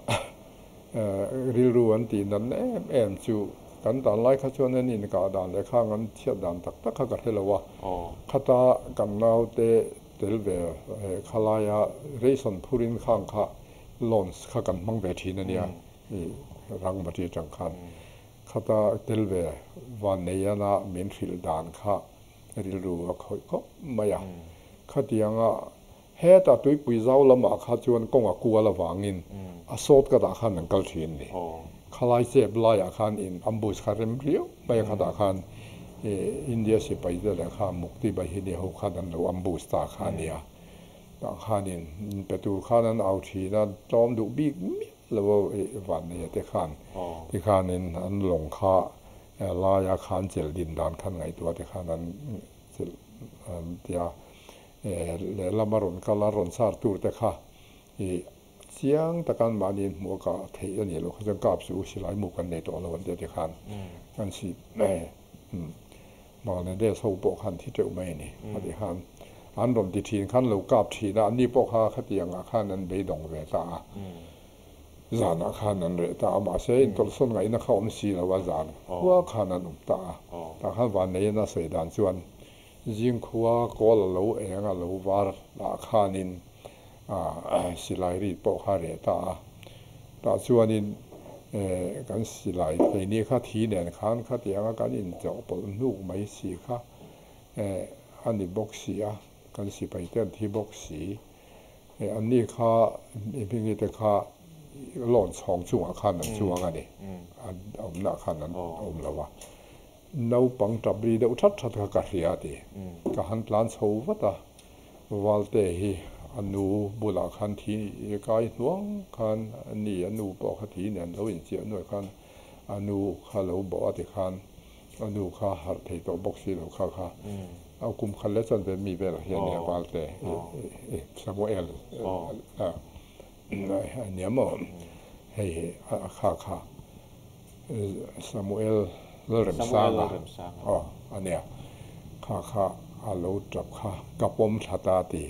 rilru an tih natna em em chu kan dan lai kha chuan an inkah dan leh khang an chhiat dan tak tak kha ka hre lo a, khata kan naute tel ve khalaia ration phurin khang kha launch kha kan hmang ve thin a nia. Rangmati atang khan khata tel ve Vanneiana min hrilh dan kha rilru a khawih khawp mai a. Khatianga heta tuipui zau lamah kha chuan kawng a kual avangin a sawt ka dah khan an kal thin ni. Khalai chep laiah khan in ambush kha rem riau mai a khatah khan India sipai te leh kha Mukti Bahini ho khan an lo ambush ta kha a nia. Tah khanin pe tur khan an au thin a, tlawm duh bik miah lo Vanneia te khan tikhanin an lawng kha laia khan chelh din dan khan ngaihtuah te khan an chelh an tia lehlam a rawn kal a rawn char tur te kha ih chiang taka an mahni in hmuh a kah theih a nih loh kha chuan kap suh u silai mu kan nei tawh lo an tia tikhan an si Bangladesh ho pawh khan thi teuh mai a ni. A ti khan an rawn ti thin khan lo kap thin a, anni pawh kha khatiang ah khan an beidawng ve ta a, zan ah khan an reh ta a, mahse intawlhsawn ngaihna kha awm si lo a, zan khua khan an awm ta a. Tah khan Vanneian a sawi dan chuan zingkhua kawl a lo eng a lo var ah khanin silai rit pawh kha reh ta a, tah chuanin kan silai keini kha thi nen khan khatianga kan inchawhpawlh hnuk mai si kha a ni bawk si a, kan sipai te an thi bawk si, anni kha hmingi te kha lawn chhawng chungah khan an chuang a ni, an awmna khan an awm lo a, naupang tap ri deuh that that kha ka hria a ti, ka han tlan chho vat a. Valte hi a nu bulah khan thi kai hnuang khan a ni, a nu pawh kha thi nen lo inchiah nuai khan a nu kha lo bawh a ti khan a nu kha harh thei tawh bawk si lo kha kha a kum khat leh chuan ve mi velah hian nia Valte Samuel a nia maw hei a kha kha Samuel Lalremsanga aw a nia, kha kha a lo tap kha ka pawm thla ta ti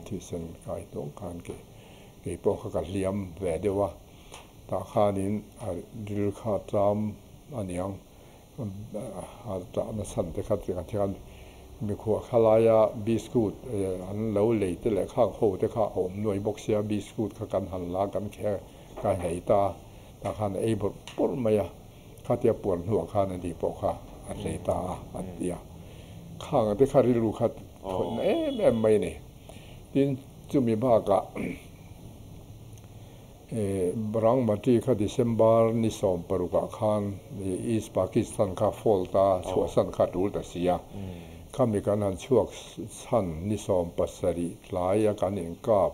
thisen kai tawng khan ke kei pawh kha ka hliam ve deuh a, tah khanin a ril kha tlam a niang a tahna chhan te kha tiang hian mikhuah kha laia biscuit an lo lei te leh khang ho te kha a awm nuai bawk sia biscuit kha kan han la kan kher ka hlei ta. Tah khan a ei bawrh bawrh mai a, khatia puan hnuah khan a ni pawh kha a hlei ta a, an ti a. Khang te kha rilru kha thawihna em em mai a ni. Tin, chumi bakah Rangmati kha December ni 16 ah khan East Pakistan kha fault a chhuahsan kha a tul ta si a. Khami kan han chhuak chhan ni 17 tlai a kan inkap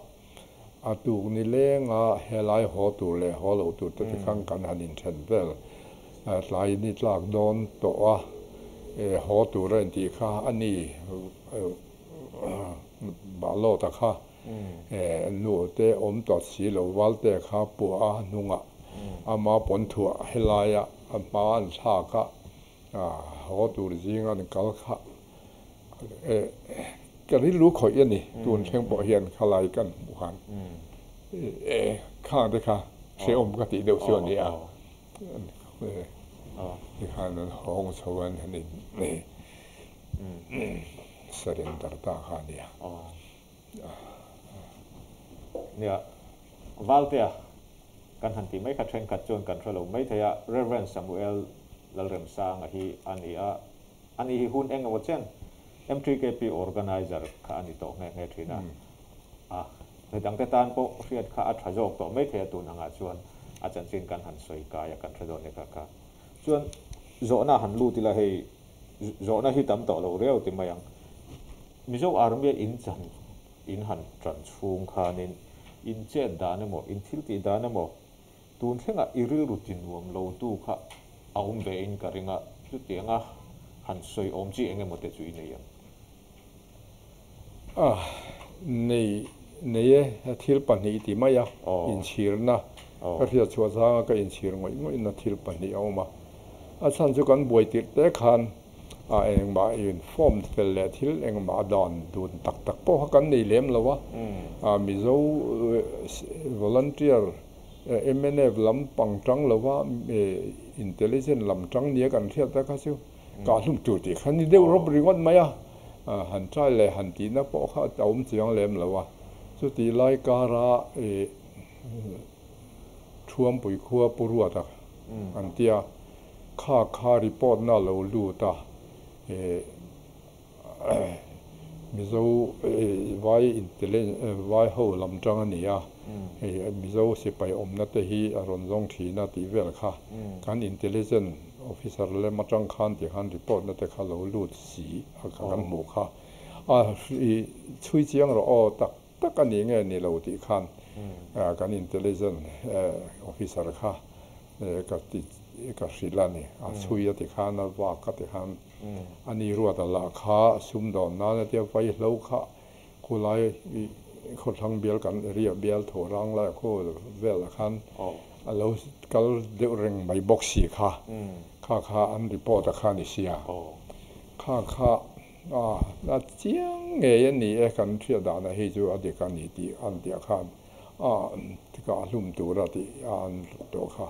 A tuk ni lenga helai haw tur leh haw loh tur te tikhan kan han inthen vel. Tlai ni tlak dawn tawh a, haw tur a intih kha a ni Balawta kha nu te awm tawh si lo Valte kha puah a hnungah ama pawn thuah helaia a hma an thlak a, haw tur zinga an kal kha Ka rilru khawih a ni, tun thleng pawh hian khalai kan hmuh khan khang te kha hrehawm ka tih deuh chu a ni a, tikhan an hawng chho a ni. surrender ta kha a nia. Nia, Valtea kan han tih mai kha thenkhat chuan kan hre lo mai thei a, Rev. Samuel Lalremsanga hi a ni a, ani hi hun eng emaw chen M3KP organizer kha a ni tawh nghe nghe thin a, a midangte tan pawh hriat kha a tha zawk tawh mai thei a tun angah chuan a chanchin kan han sawi kai a kan hre dawn e kha kha chuan zawhna han lut ila hei zawhna hi tam tawh lo riau ti mai ang. Mizo Army a in chan in han tan chhung khanin in chet dan emaw in thil tih dan emaw tun thlengah i rilru ti nuam lo tu kha a awm ve in ka ring a, chutianga han sawi awm chi eng emaw te chu i nei ang? A, nei, nei e, thil pahnih ti mai a, inchhirna ka hriat chhuah zanga ka inchhir ngawih ngawihna thil pahnih a awm a, a chhan chu kan buai tirh te khan a engmah in form fel leh thil engmah dan dun tak tak pawh kha kan nei lem lo a, a Mizo volunteer mnf lam pang tang lo va intelligent lam tang nia kan hriat a kha chu kah hlum tur tih kha ni deuh rawp ringawt mai a, han try leh han tihna pawh kha a awm chiang lem lo a, chutih lai kara Thuampui khua Pu Ruata an tia. Kha kha report na lo lut a, Mizo vai vai ho lam tang a ni a, hei Mizo sipai awmna te hi a rawn zawng thin a tih vel kha kan intelligent officer lem atang khan tih khan report na te kha lo lut si a kan hmuh kha a chhui chiang rawh aw tak tak a ni nge ni lo tih khan kan intelligent officer kha ka ti ka hrilh a ni. A chhui a ti khan a vak a ti khan a ni ruat a lah kha sumdawn nan a tia vaihlo kha khulai khawthlang bial kan area bial thaw rang lai khaw vel ah khan a lo kal deuh reng mai bawk si kha kha kha an report a kha ni sia kha kha A, a chiang ngei a ni e, kan hriat danah hei chu a dik a ni tih an tih ah khan a tikah a hlum tur a tih a an tawh kha.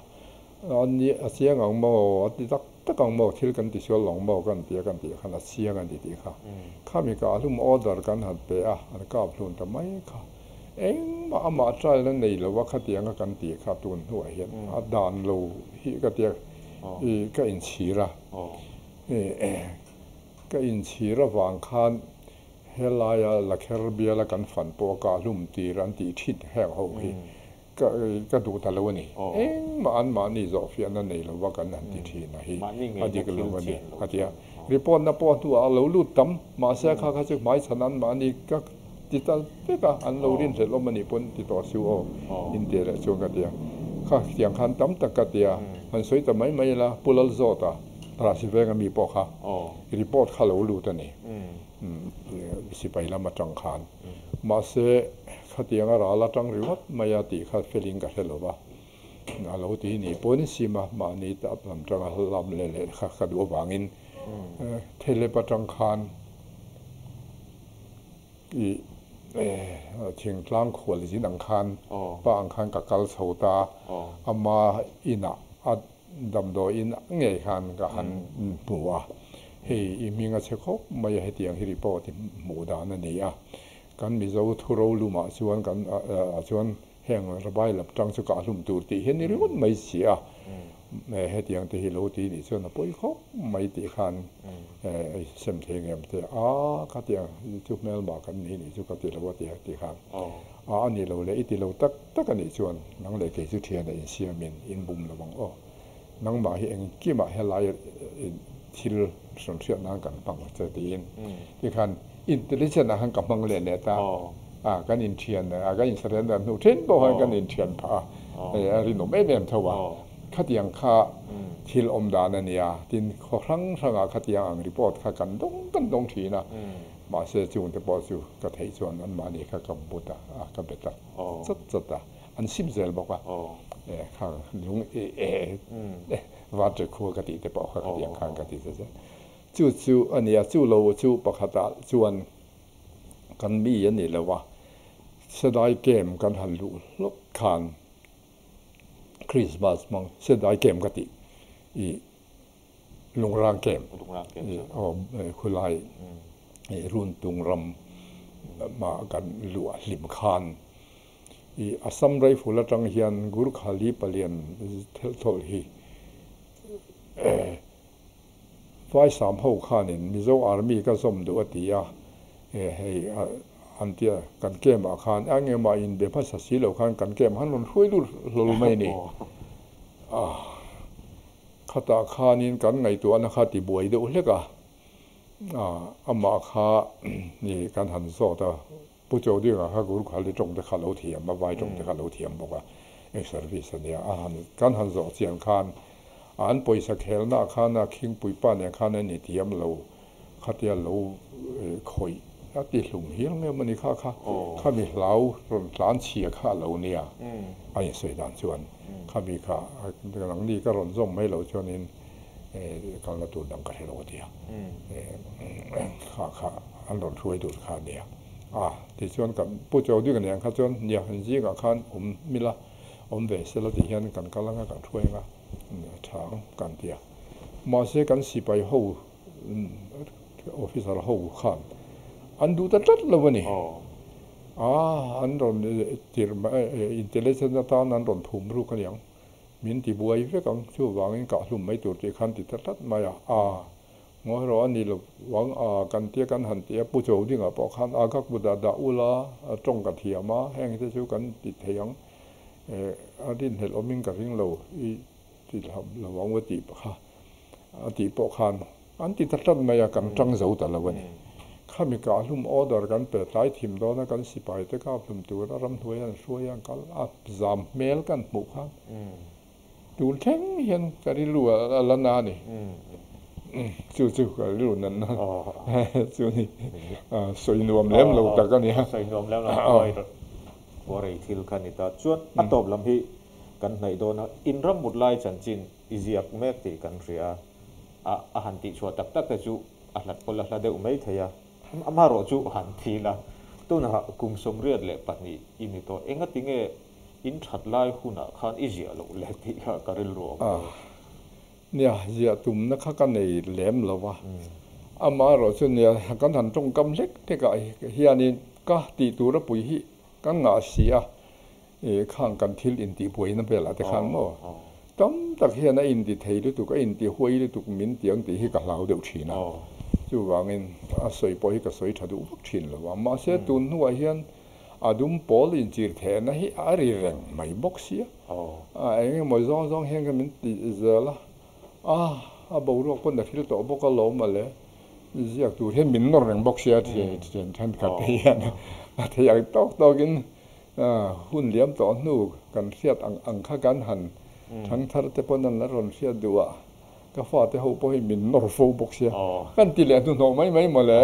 A ni, a chiang ang maw, a ti tak tak ang maw, thil kan tisual lo ang maw kan ti a kan tih khan a chiang a ni tih kha. Khami kah hlum order kan han pe a, an kap hlun ta mai kha. Engmah amah trial na nei lo a khatianga kan tih kha tun hnuah hian a dan lo hi ka tia i ka inchhir a. Ka inchhir avang khan helaia Lakher biala kan fan pawh a kah hlum tir an tih thin heng ho hi ka ka duh ta lo a ni. Engmah an mahni zawhfiahna nei lova kan han ti thin a hi a dik lo a ni a ti a. Report na pawh hnuah a lo lut tam mahse kha kha chu hmaichhan an mahni ka ti ta vek a, an lo rinhlelh awm a nih pawn ti tawh su aw in ti leh chuan ka ti a. Kha tiang khan tam tak ka ti a, han sawi ta mai mai ila Pu Lalzawta Rasi venga mi pawh kha report kha lo lut a ni sipai lam atang khan. Mahse khatianga ral atang ringawt mai a tih kha feeling ka hre lo va, a lo ti ni pawn sim a, mahni tap lam tanga lam leh leh kha ka duh avangin thelep atang khan i thingtlang khual zin ang khan pa ang khan ka kal chho ta a, ama inah a Damdawiin ngei khan ka han hmu a, hei i hming a chhe khawp mai a, hetiang hi report hi hmuh dan a ni a. Kan Mizo thuro lumah chuan kan ah chuan heng Rabai Laptang chu kah hlum tur tih hi a ni ringawt mai si a, hetiang te hi lo ti nih chuan a pawi khawp mai tih khan sem thei ngem te a khatiang chu hmelmah kan ni nih chu ka ti lo a ti tih khan. A a ni lo leh i ti lo tak tak a nih chuan nang leh kei chu thian a insiamin in bum lo ang aw. Nangmah hi engkimah helai thil hrawn hriat nan kan hmang che tiin tikhan intelligent ah khan ka hmang leh leh ta a, kan inthian a kan insurrender hnu then pawh khan kan inthian phah a, a rinawm em em tho a. Khatiang kha thil awm dan a nia, tin khaw hrang hrangah khatiang ang report kha kan dawng kan dawng thin a. Mahse chungte pawh chu ka theih chuan anmahni kha ka but a, ka bet a chat chat a, an sim zel bawk a, kha lung Vatre khua ka tih te pawh kha khatiang khan ka ti zel. Chu chu a nia, chu lo chu pakhatah chuan kan mi a ni lo a, Sedai camp kan han luh hlawk khan Christmas hmang Sedai camp ka tih i Lungrang camp aw khulai. Runtung ram mah kan luah hlim khan i Assam Rifle atang hian Gurkhali palian thelhthlawlh hi Vaisam ho khanin Mizo Army ka zawm duh a ti a, hei an tia kan camp ah khan a nge mah in be hmasa si lo khan kan camp han rawn hruai lut hlawl mai ni. Khatah khanin kan ngaihtuahna kha ti buai deuh hlek a, amah kha ni kan han zawt a, Pu Chaudinga kha Gurkhali tawng te kha lo thiam a, Vai tawng te kha lo thiam bawk a, eng service a nia, a han kan han zawh chian khan an pawisa khelna khan a khingpui pa nen khan an inthiam lo khatia lo khawih a ti hlum hial nge mawni kha kha khami hlau rawn tlan chhia kha a lo nia a insawi dan chuan khami kha nangni ka rawn zawm mai loh chuanin kalna tur dang ka hre lo a ti a, kha kha an rawn hruai tur kha a nia. A tichuan kan Pu Chaudhary nen kha chuan nia zingah khan awm mila awm ve sela tih hian kan kal anga kan hruai anga tha ang kan ti a. Mahse kan sipai ho officer ho khan an duh ta tlat lo a ni. A an rawn tirh intelligence atan an rawn phum ruk a niang. Min ti buai vek ang, chuvangin kah hlum mai tur tih khan ti ta tlat mai a, aa, ngawi rawh a ni lo vang a, kan tia kan han ti a, Pu Chaudinga pawh khan a ka kut ah dah ula, a tawng ka thiam a, heng te chu kan ti thei ang, eh, a rinhlelh awmin ka ring lo, i ti hlam lo ang u tih kha a tih pawh khan an ti ta tlat mai a, kan tang zo ta lo a ni. Khami kah hlum order kan pe tlai thim dawn a, kan sipai te kap hlum tura ramhnuai an hruai a, an kal a, zam hmel kan hmuh khan tun thleng hian ka rilru a la na a ni. Chu chu ka rilru natna chu a ni. Sawi nuam lem lo tak a ni a. Sawi nuam lem lo huai rei thil kha a ni ta. Chuan a tawp lam hi kan hnaih dawn a, in ram mut lai chanchin i ziak mek tih kan hria a. A a han tihchhuah tak tak te chu a hlat pawl a hla deuh mai thei a. Amaherawh chu han thil a, tunah kum 82 i ni tawh. Engati nge in that lai hunah khan i ziah loh le tih kha ka rilru awm A, nia, ziah tumna kha ka nei lem lo va. Amaherawh chu nia, kan han tawngkam hlek hlekah hianin ka tih tura pui hi ka ngah si a, Khang kan thil intihbuaina velah te khan maw tam tak hian a inti thei lutuk, a inti huai lutuk min ti ang tih hi ka hlau deuh thin a. Chuvangin a sawi pawh hi ka sawi tha duh vak thin lo a. Mahse tun hnuah hian a dum pawl inchir thehna hi a ri reng mai bawk sia. Eng emaw zawng zawng hian ka min ti zel a, a a boruak pawn a hril tawh bawk alawm mawle. Ziak tur hian min nawr reng bawk sia thian thenkhat te hian a thei ang tawk tawkin Hun liam tawh hnu kan hriat ang ang kha kan han thangthar te pawn an la rawn hriat duh a, ka fate ho pawh hi min nawr fo bawk sia, kan ti leh hnuhnawh mai mai mawle,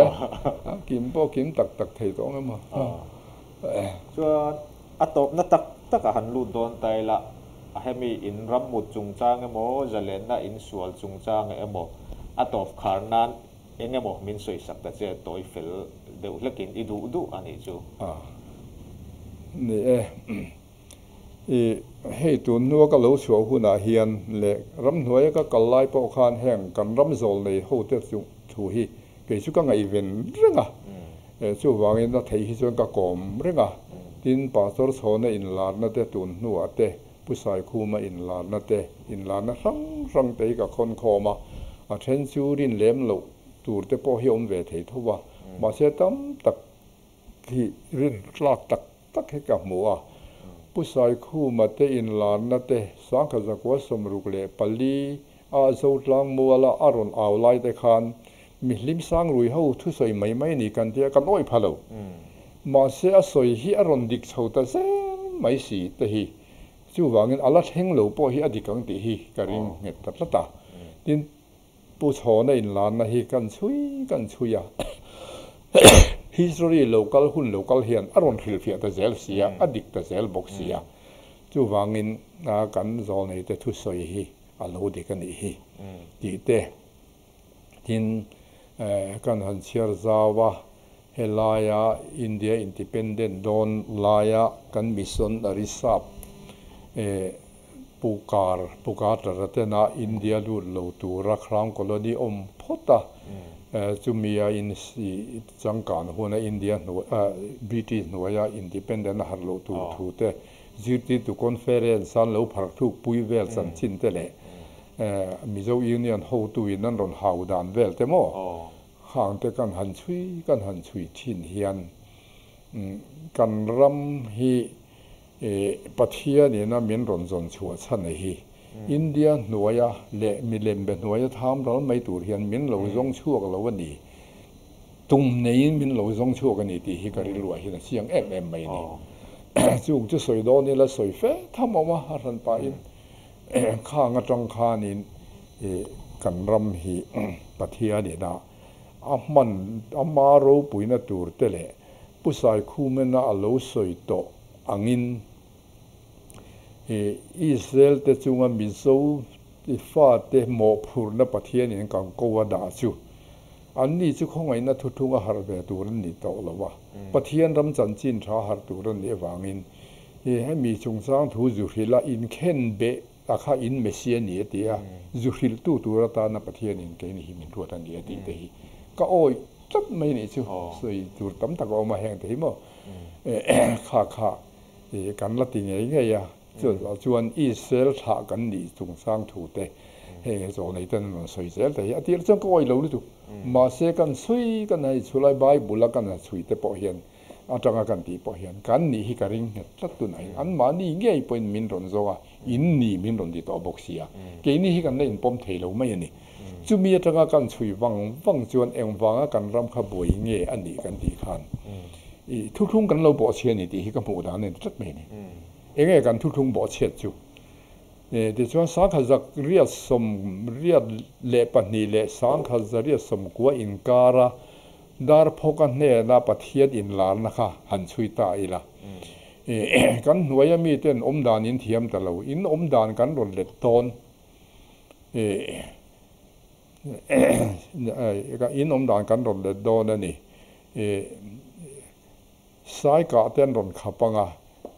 kim pawh kim tak tak thei tawh ang emaw. Chuan a tawpna tak tak a han lut dawn ta ila, hemi in ram mut chungchang emaw, zalenna in sual chungchang emaw a tawp khar nan Eng emaw min sawisak ta che tawi fel deuh hlekin i duh duh a nih chu. A ni e. I hei tun hnua ka lo chhuah hunah hian leh ramhnuaia ka kal lai pawh khan heng kan ram zawl nei hote chu thu hi kei chu ka ngaihven reng a. Chuvangin a theih hi chuan ka kawm reng a. Tin, Pastor Chhawna inlarna te tun hnuah te Pu Saikhuma inlarna te, inlarna hrang hrang te hi ka khawn khawm a, a then chu rin lem loh tur te pawh hi awm ve thei tho a, mahse tam tak hi rin tlak tak tak hi ka hmu a. Pu Saikhuma te inlarna te 1964 a Zotlang muala a rawn au lai te khan mi hlim sang rui ho thusawi mai mai ni kan tia kan awih pha lo. Mahse a sawi hi a rawn dik chho ta zel mai si te hi. Chuvangin a la thleng lo pawh hi a dik ang tih hi ka ring nghet ta tlat a. Tin, Pu Chhawna inlanna hi kan chhui kan chhui a. History lo kal hun lo kal hian a rawn hrilhfiah ta zel si a, a dik ta zel bawk si a. Chuvangin kan zawlneite thusawi hi a lo dik a nih hi tih te. Tin, kan han chhiar zau a, helaia India Independent dawn laia kan mission a risap Pu Kar, Pu Carter-a tena India lut lo tura Crown Colony awm phawt a, Chumi a in changkan huna India British hnuaia independent a harh loh tur thu te, zirtirtu conference an lo phar thluk pui vel chanchin te leh Mizo Union hotuin an rawn hau dan vel te maw? Khang te kan han chhui kan han chhui thin hian kan ram hi Pathianin a min rawn zawn chhuah chhan a hi. India hnuaia leh milem be hnuaia tham ral mai tur hian min lo zawng chhuak lo a ni. Tum neiin min lo zawng chhuak a ni tih hi ka rilruah hian a chiang em em mai a ni. Chung chu sawi dawn ila sawi fe tham awm a, a hran pahin khang atang khanin kan ram hi Pathianin a a hman ama ropuina tur te leh Pu Saikhumena a lo sawi tawh angin Israel te chunga Mizo fate mawhphurhna Pathianin kan ko a dah chu anni chu khawngaihna thuthlung a harh ve tur an ni tawh lo a, Pathian ram chanchin tha harh tur an nih avangin hemi chungchang thu zu hrilh a inkhen beh a kha in Messia ni a ti a, zu hrilhtu tur atana Pathianin keini hi min ruat a ni a tih te hi ka awih tlat mai nih chu sawi tur tam tak a awm a heng te hi maw kha kha kan la ti ngei ngei a, chuan Israel thlah kan nih chungchang thu te heng he chaw nei ten an rawn sawi zel te hi a tir chuan ka awih lo lutuk mahse kan chhui kan hei chhulai Bible a kan ha chhui te pawh hian atanga kan tih pawh hian kan nih hi ka ring nghet tlat tunah hian anmahni ngei pawhin min rawn zawng a, in ni min rawn ti tawh bawk si a, keini hi kan la inpawm thei lo mai a ni. Chumi atanga kan chhui vang vang chuan engvanga kan ram kha buai nge a nih kan tih khan i thuthlung kan lo bawhchhia a ni tih hi ka hmuh dan a ni tlat mai a ni. Enge kan thuthlung bawhchhiat chu? Tichuan 1982 leh 1990 inkara Darphawka hnena Pathian inlarna kha han chhui ta ila. Kan hnuaia miten awmdan in thiam ta lo, in awmdan kan rawn let dawn. In awmdan kan rawn let dawn a ni. Sai kah te an rawn khap ang a,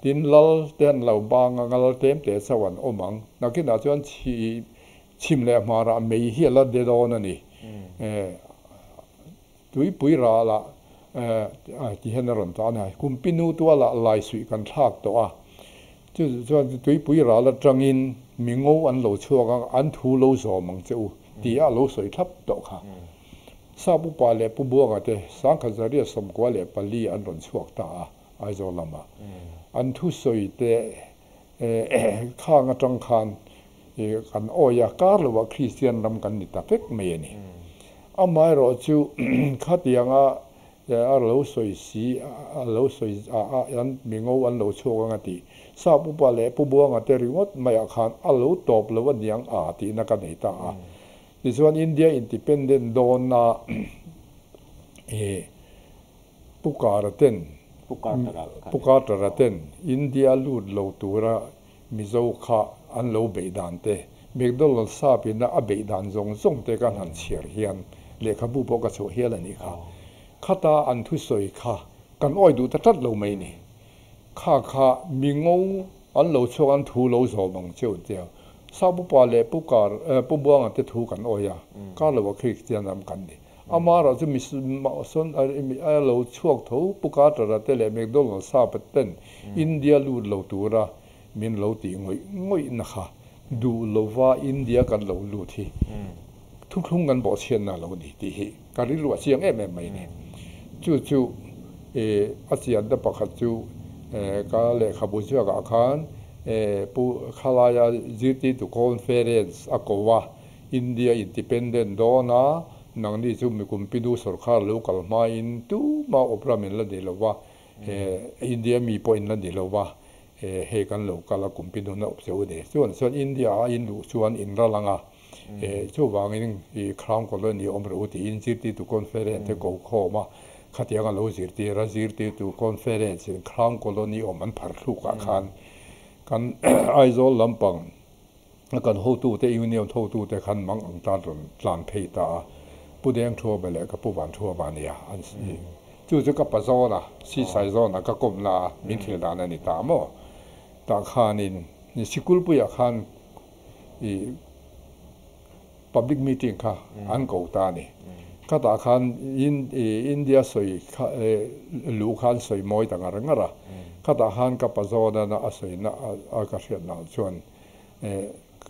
tin lal te an lo bang ang a, lal tlem te chauh an awm ang. Nakinah chuan chhim leh hmarah mei hi a la de dawn a ni. Tuipui ralah ti hian a rawn tan a, Kumpinu tualah laisuih kan thlak tawh a, chu chuan tuipui ral atangin mi ngo an lo chhuak ang, an thu lo zawm ang che u tih a lo sawi thlap tawh kha. Sap upa leh Pu Buanga te 1994 an rawn chhuak ta a, Aizawl lamah. An thusawi te khang atang khan kan awi a, kar lovah Kristian ram kan ni ta vek mai a ni. Amaherawh chu khatianga a lo sawi si, a lo sawi a, an mingo an lo chhuak ang a ti. Sap upa leh Pu Buanga te ringawt maiah khan a lo tawp lo a niang a tihna ka nei ta a. Tichuan India Independent dawna Pu Kara ten, Pu Carter-a ten India lut lo tura Mizo kha an lo beih dan te, McDonald sap ina a beih dan zawng zawng te kan han chhiar hian lehkhabu pawh ka chhuah hial a nih kha. Khata an thusawi kha kan awi duh ta tlat lo mai ni. Kha kha mi ngo an lo chhuak an thu lo zawm ang cheu tia Sap upa leh Pu Kar, Pu Buanga te thu kan awi a, kar lo a Kristian ram kan ni. Amara chu mi sawn a lo chhuak tho Pu Carter-a te leh McDonald sapa ten India lut lo tura min lo tih ngawih ngawih na kha duh lova India kan lo lut hi thuthlung kan bawhchhiatna a lo ni tih hi ka rilru a chiang em em mai ni. Chu chu a chianna pakhat chu ka lehkhabu ziakah khan Pu Khalaia zirtirtu conference a ko a, India independent dawn a, nangni chu mikumpidu sorkar lo kal hmain tuma awp ram in la ni lo va, India mi pawh in la ni lo va, hei kan lo kal a kumpidu na awp che u ni. Chuan chuan India a in luh chuan in ral ang a, chuvangin i Crown Colony awm rawh u tiin zirtirtu conference te ko khawm a, khatiang a lo zirtir a, zirtirtu conference in Crown Colony awm an phar thlukah khan kan Aizawl lampang A kan hotute Union hotute khan mang ang tan rawn tlan phei ta a, Pu Deng Thuama leh ka Pu Van Thuama a nia an si. Chu chu ka pa zawn a, Sisai zawn a ka kawmna a min thil dan a ni ta maw? Tah khanin sikulpuiah khan i public meeting kha an ko ta a ni. Khatah khan India sawi kha luh khan sawi mawi ta ngar ngar a. Khatah khan ka pazawn a sawina a ka hriat dan chuan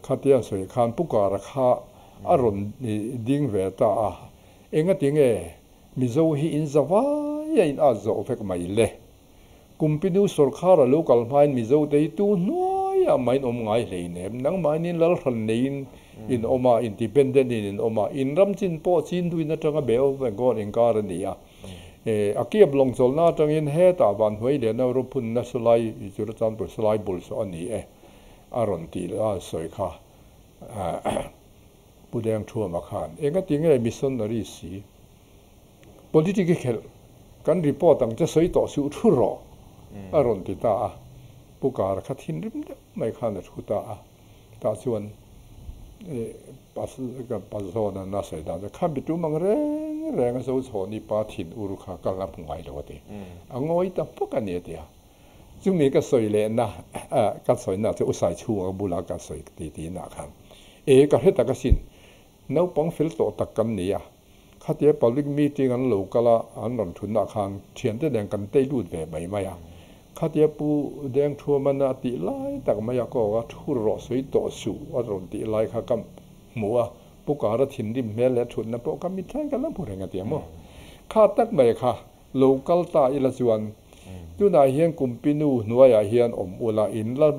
khatia sawi khan Pu Kara kha a rawn ding ve ta a. Engati nge Mizo hi in zavai a in at zawh vek mai le? Kumpinu sawrkhar a lo kal hmain Mizo te hi tu hnuaiah mah in awm ngai hleinem. Nangmahnin lalhran neiin in awm a, independent in in awm a, in ram chin pawh Chinduin atanga Bay of Bengal inkar a ni a. A kiap lawng chawlhna atangin hetah Vanhnuai Liana Rophunna Salai Churachandpur Salai bul saw a ni e a rawn tih a sawi kha. Pu Dengthuama khan engati nge missionary si politic i khelh kan report ang che sawi tawh suh thu rawh a rawn ti ta a. Pu Kara kha thinrim deuh mai khan a thu ta a. Tah chuan Pazawn a sawi dan chu kha mi tum ang reng reng a zo chhawni pa thin ur kha ka la hmu ngai lo a ti. A ngawi ta hmak a ni a ti a. Chumi ka sawi lehna ka sawina chu Usai chhunga bula ka sawi ti tinah khan e ka hre tak asin, naupang fel tawh tak kan ni a, khatia public meeting an lo kal a, an rawn thutnah khan thiante nen kan tei lut ve mai mai a, khatia Pu Dengthuamana a tih lai tak mai a kawk a, thu rawh sawi tawh suh a rawn tih lai kha ka hmu a, Pu Kara thinrim hmel leh thutna pawh ka mitthla in ka la hmu reng a ti a maw? Kha tak mai kha Lo kal ta ila chuan tunah hian Kumpinu hnuaiah hian awm ula, in la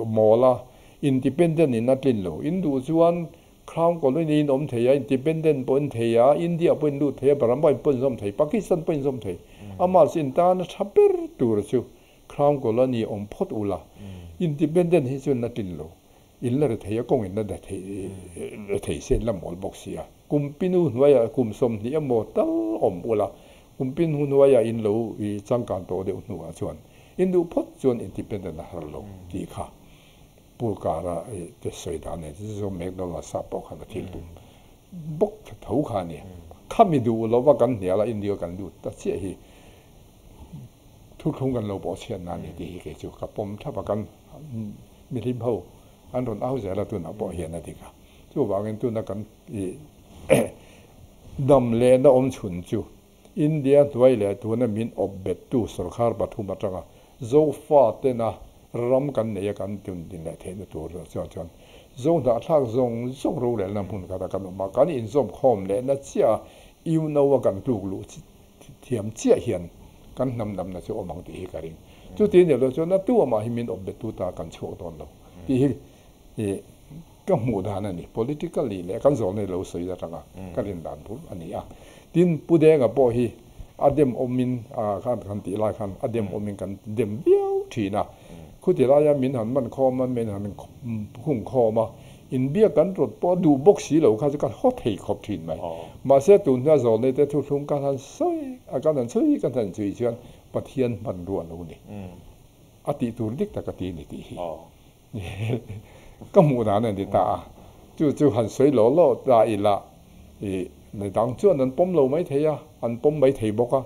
mawl a, independent in a tlin lo. In duh chuan Crown Colony in awm thei a, independent pawh in thei a, India pawh in lut thei a, Burma in pawh in zawm thei, Pakistan pawh in zawm thei. Amah chu in tana tha ber tur chu Crown Colony awm phawt ula, independent hi chuan a tlin lo. In la ri thei a, kawng in la ri thei se in la mawl bawk si a. Kumpinu hnuaiah kum 20 emaw tal awm ula, kumpinu hnuaiah in lo i changkan tawh deuh hnuah chuan in duh phawt chuan independent a har lo tih kha Pu Kara te sawi dan nen chu chu McDonald sap pawh khan a thil tum bawk tho kha a ni. Khami duh lova kan hnial a India kan lut ta chiah hi thuthlung kan lo pawh chhiatna a ni tih hi kei chu ka pawm thlap a kan Mihlim ho an rawn au zel a tunah pawh hian a dik a. Chuvangin tuna kan dam lehna awm chhun chu India hnuai leh tuna min awp bettu sorkar pathum atanga Zofa tena ram kan nei a kan tun din leh theihna tur chuan chuan Zo hnahthlak zawng zawng rorelna hmun khat a kan awm a, kan inzawm khawm lehna chiah a UNO a kan tluk luh thiam chiah hian kan hnam damna chu awm ang tih hi ka ring. Chuti nih loh chuan a tu amah hi min awp bettu ta kan chhuak dawn lo tih hi ka hmuh dan a ni. Politically leh kan zawlna hi lo sawi atanga ka rin dan bur a ni a. Tin, Pu Denga pawh hi a dem awmin khan kan tih lai khan a dem awmin kan dem viau thin a. Khuti laia min han man khawm a, min han hung khawm a, inbiak kan rawt pawh a duh bawk si lo kha chu kan haw thei khawp thin mai. Mahse tun hna zawlnei te thuthlung kan han sawi a, kan han chhui kan han chhui chuan Pathian hmanrua lo ni. A tih tur dik tak a ti ni tih hi ka hmuh dan a ni ta a. Chu chu han sawi law law ta ila i midang chuan an pawm lo mai thei a, an pawm mai thei bawk a.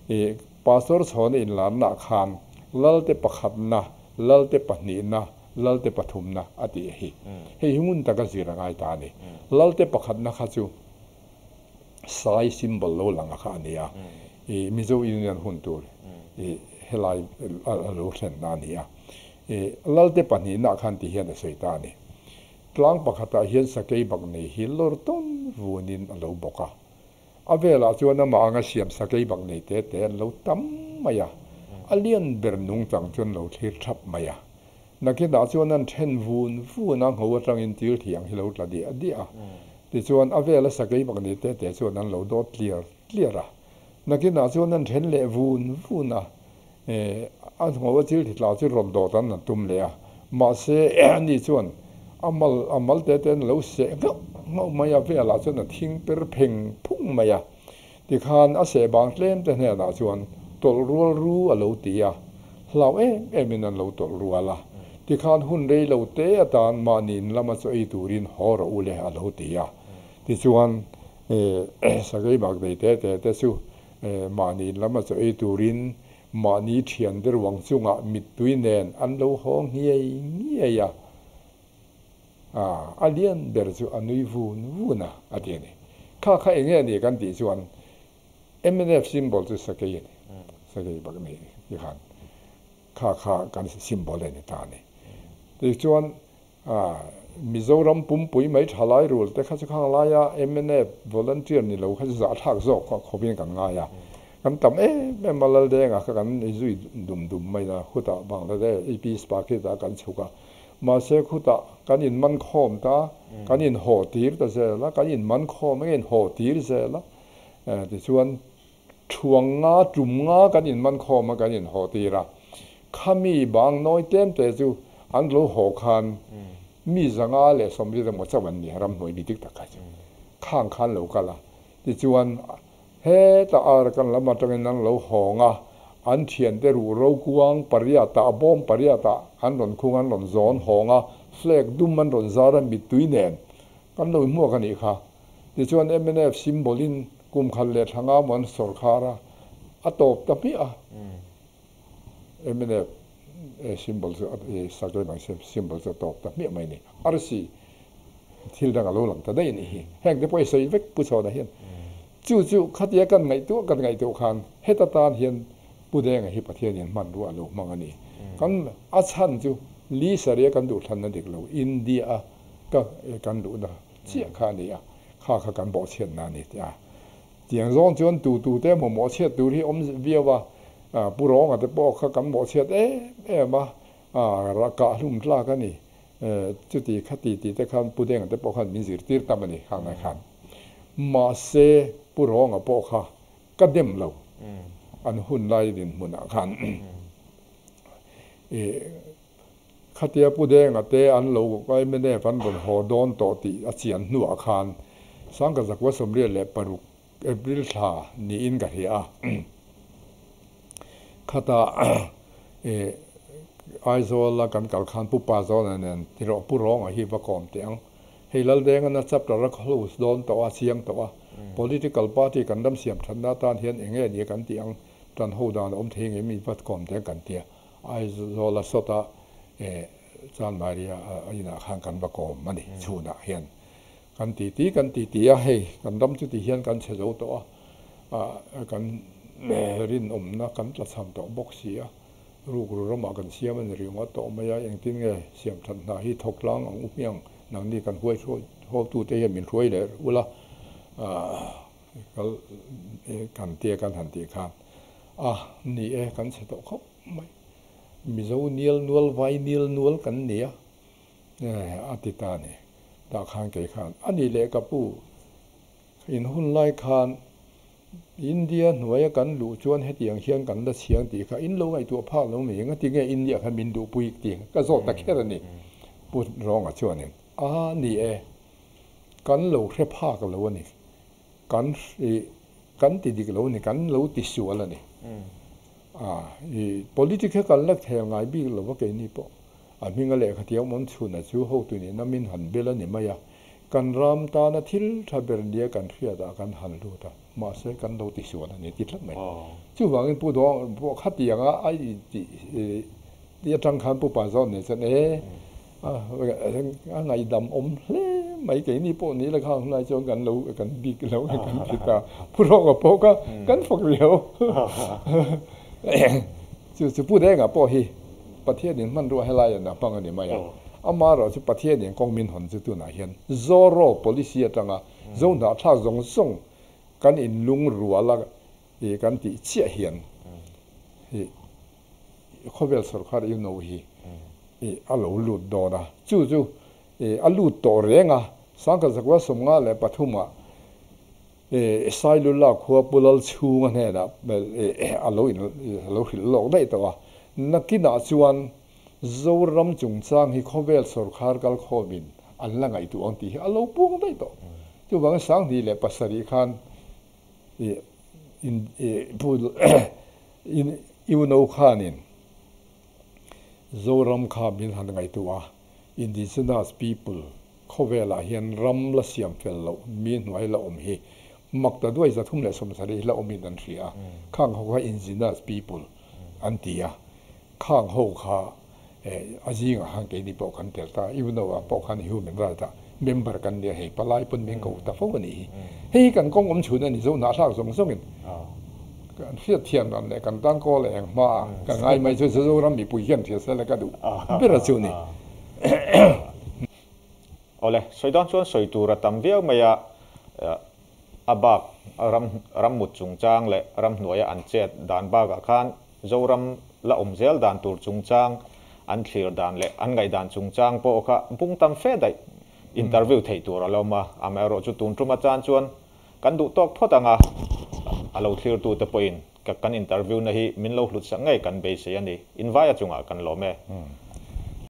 I Pastor chhawna inlarna khan Lalte pakhatna, Lalte pahnihna, Lalte pathumna a tih hi. Hei hi ngun taka zir a ngai ta a ni. Lalte pakhatna kha chu Sai symbol lo lang a kha a ni a, i Mizo Union hun tur i helai a lo thlenna a ni a. I Lalte pahnihna khan ti hian a sawi ta a ni. Tlang pakhatah hian sakei bak nei hi lawr tawn vunin a lo bawk a. A velah chuan amah anga siam sakei bak nei te te an lo tam mai a, a lian ber nungchang chuan lo thlir thap mai a. Nakinah chuan an then vun vun a, ngho atangin til thiang hi lo tla diah diah a. Tichuan a vela sakei bak nei te te chuan an lo dawt tliar tliar a. Nakinah chuan an then leh vun vun a, a ngho a til thi tla chu rawn dawt an han tum leh a. Mahse ani chuan a mal a mal te te an lo seh nghauh nghauh mai a, velah chuan a thing per pheng phung mai a. Tikhan a seh bang tlem te hnenah chuan tawlh rual ru a lo ti a, hlau em emin an lo tawlh rual a. Tikhan hun rei lo te atan mahni in lama chaw ei turin haw rawh u le a lo ti a. Tichuan sakei bak nei te te te chu mahni in lama chaw ei turin mahni thian te ruang chungah mittui nen an lo haw nghiai nghiai a. A lian ber chu a nui vun vun a, a ti a ni. Kha kha eng nge ni kan tih chuan mnf symbol chu sakei a ni. Sakei bak ni ti khan kha kha kan symbol a ni ta a ni. Tichuan Mizoram pumpui mai tha lai rul te kha chu khang laia mnf volunteer ni lo kha chu zahthlak zawk khawpin kan ngai a. Kan tam em em a Laldenga kha kan zui dum dum mai a, khutah Bangladesh AP Sparkit ah kan chhuk a. Mahse khutah kan inman khawm ta, kan inhaw tir ta zel a, kan inman khawm a, kan inhaw tir zel a. Tichuan thuang nga, tum nga kan inman khawm a, kan inhaw tir a. Khami bang nawi tlem te chu an lo haw khan mi 130 emaw chauh an ni a, ramhnuai mi dik tak kha chu khang khan lo kal a. Tichuan hetah Arakan lam atangin an lo hawng a, an thiante ruh ro kuang pariatah, bawm pariatah an rawn khung, an rawn zawn hawng a, flag dum an rawn zar a, mittui nen kan lo hmuak a nih kha. Tichuan mnf symbol in kum khat leh thla nga maw an sawrkhar a, a tawp ta hmiah a. Mnf symbol chu sakei mai symbol chu a tawp ta hmiah mai a ni. Arsi thil dang a lo lang ta daih a nih hi. Heng te pawh i sawi vek Pu Chhawna hian. Chu chu khatia kan ngaihtuah kan ngaihtuah khan heta tan hian Pu Denga hi Pathianin hmanrua a lo hmang a ni. Kan a chhan chu Li Saria kan duhthlanna dik lo India a ka kan luhna chiah kha a ni a, kha kha kan bawhchhiatna a ni tih a. Tiang zawng chuan tu tu te emaw mawhchhiat tur hi awm viau a, Pu Rawnga te pawh kha kan mawhchhiat em em a, kah hlum tlak a ni. Chuti khati tih te khan Pu Denga te pawh khan min zirtir tam a ni khang lai khan. Mahse Pu Rawnga pawh kha ka dem lo an hun lai dinhmunah khan. Khatia Pu Denga te an lo mnf an rawn haw dawn tawh tih a chian hnuah khan 1986 April thla niin ka hria a. Khatah Aizawl a kan kal khan Pu Pa Zawna nen tiraw Pu Rawnga hi va kawm teh ang. Hei Laldenga chapter a close dawn tawh a, chiang tawh a. Political party kan ram siam thatna atan hian eng nge ni kan tih ang, tan ho dan a awm thei ngei mi va kawm teh ang kan tia. Aizawl a sawta Chanmari a inah khan kan va kawm a ni chhunah hian. Kan ti ti kan ti ti a, hei kan ram chuti hian kan chhe zo tawh a, kan rinawmna kan tlachham tawh bawk si a, rukru ramah kan siam a ni ringawt tawh mai a, engtin nge siam that hna hi thawk tlang ang u hmiang, nangni kan huai hruaitute hian min hruai leh ula, kal kan tia kan han tih khan a ni e, kan chhe tawh khawp mai, Mizo nial nual vai nial nual kan ni a. A ti ta a ni. Tah khan kei khan a ni leh ka pu, in hun lai khan India hnuaia kan luh chuan hetiang hian kan la chhiang tih kha in lo ngaihtuah phak lo mai engati nge India khan min duhpui tih ka zawt ta kher a ni. Pu Rawnga chuanin a ni e, kan lo hre phak lo a ni, kan kan ti dik lo a ni, kan lo ti sual a ni. Politic hi kan la thel ngai bik lo va keini pawh. A hminga lehkha thiam awm chhunah chu hotu nih namin han bel a ni mai a, kan ram tana thil tha ber nia kan hriatah kan han lut a, mahse kan lo tisual a ni ti tlat mai. Chuvangin Pu Dawng pawh khatianga a intih tih atang khan Pu Pa Zawn nen chuan e a ngaihdam awm hle mai keini pawh ni la khang hunlai chuan kan lo kan bik lo kan ti ta. Pu Rawka pawh kha kan fak riau. Chu chu Pu Denga pawh hi Pathianin hmanrua helai an a hmang a ni mai a. Amaherawh chu Pathianin kawng min hawn chu tunah hian Zoro policy atanga Zo hnahthlak zawng zawng kan inlungrual a i kan tih chiah hian i khawvel sawrkar UNO hi i a lo lut dawn a. Chu chu i a lut tawh reng a, 1953 ah Sailula khua Pu Lalchhunga hnenah a lo in a lo hrilh lawk daih tawh a, nakinah chuan Zoram chungchang hi khawvel sawrkhar kalkhawmin an la ngaihtuah ang tih hi a lo puang daih tawh. Chuvangin 2007 khan Pu UNO khanin Zoram kha min han ngaihtuah a, Indigenous people khawvelah hian ram la siam fel loh mi hnuai la awm hi mak ta duai 370 la awmin an hria a, khang ho kha Indigenous people an ti a, khang ho kha a zingah khan keini pawh kan tel ta, UNO ah pawh khan human right ah Member kan nia hei palai pawn min ko ta fo a nih hi. Hei hi kan kawng awm chhun a ni zo hnah thlak zawng zawngin kan hriat thiam dan leh kan tan kawl eng hma a ka ngai mai chu Zoram mipui hian hria sela ka duh ber a chu ni. Awle, sawi dawn chuan sawi tur a tam viau mai a, a bak ram rammut chungchang leh ramhnuaia an chet dan bakah khan Zoram la awm zel dan tur chungchang, an thlir dan leh an ngaihdan chungchang pawh kha bung tam fe daih interview theih tur a lo awm a, amaherawh chu tun tum atan chuan kan duh tawk phawt ang a, a lo thlirtute pawhin ka kan interview na hi min lo hlut sak ngei kan beisei a ni, invaia chungah kan lawm e.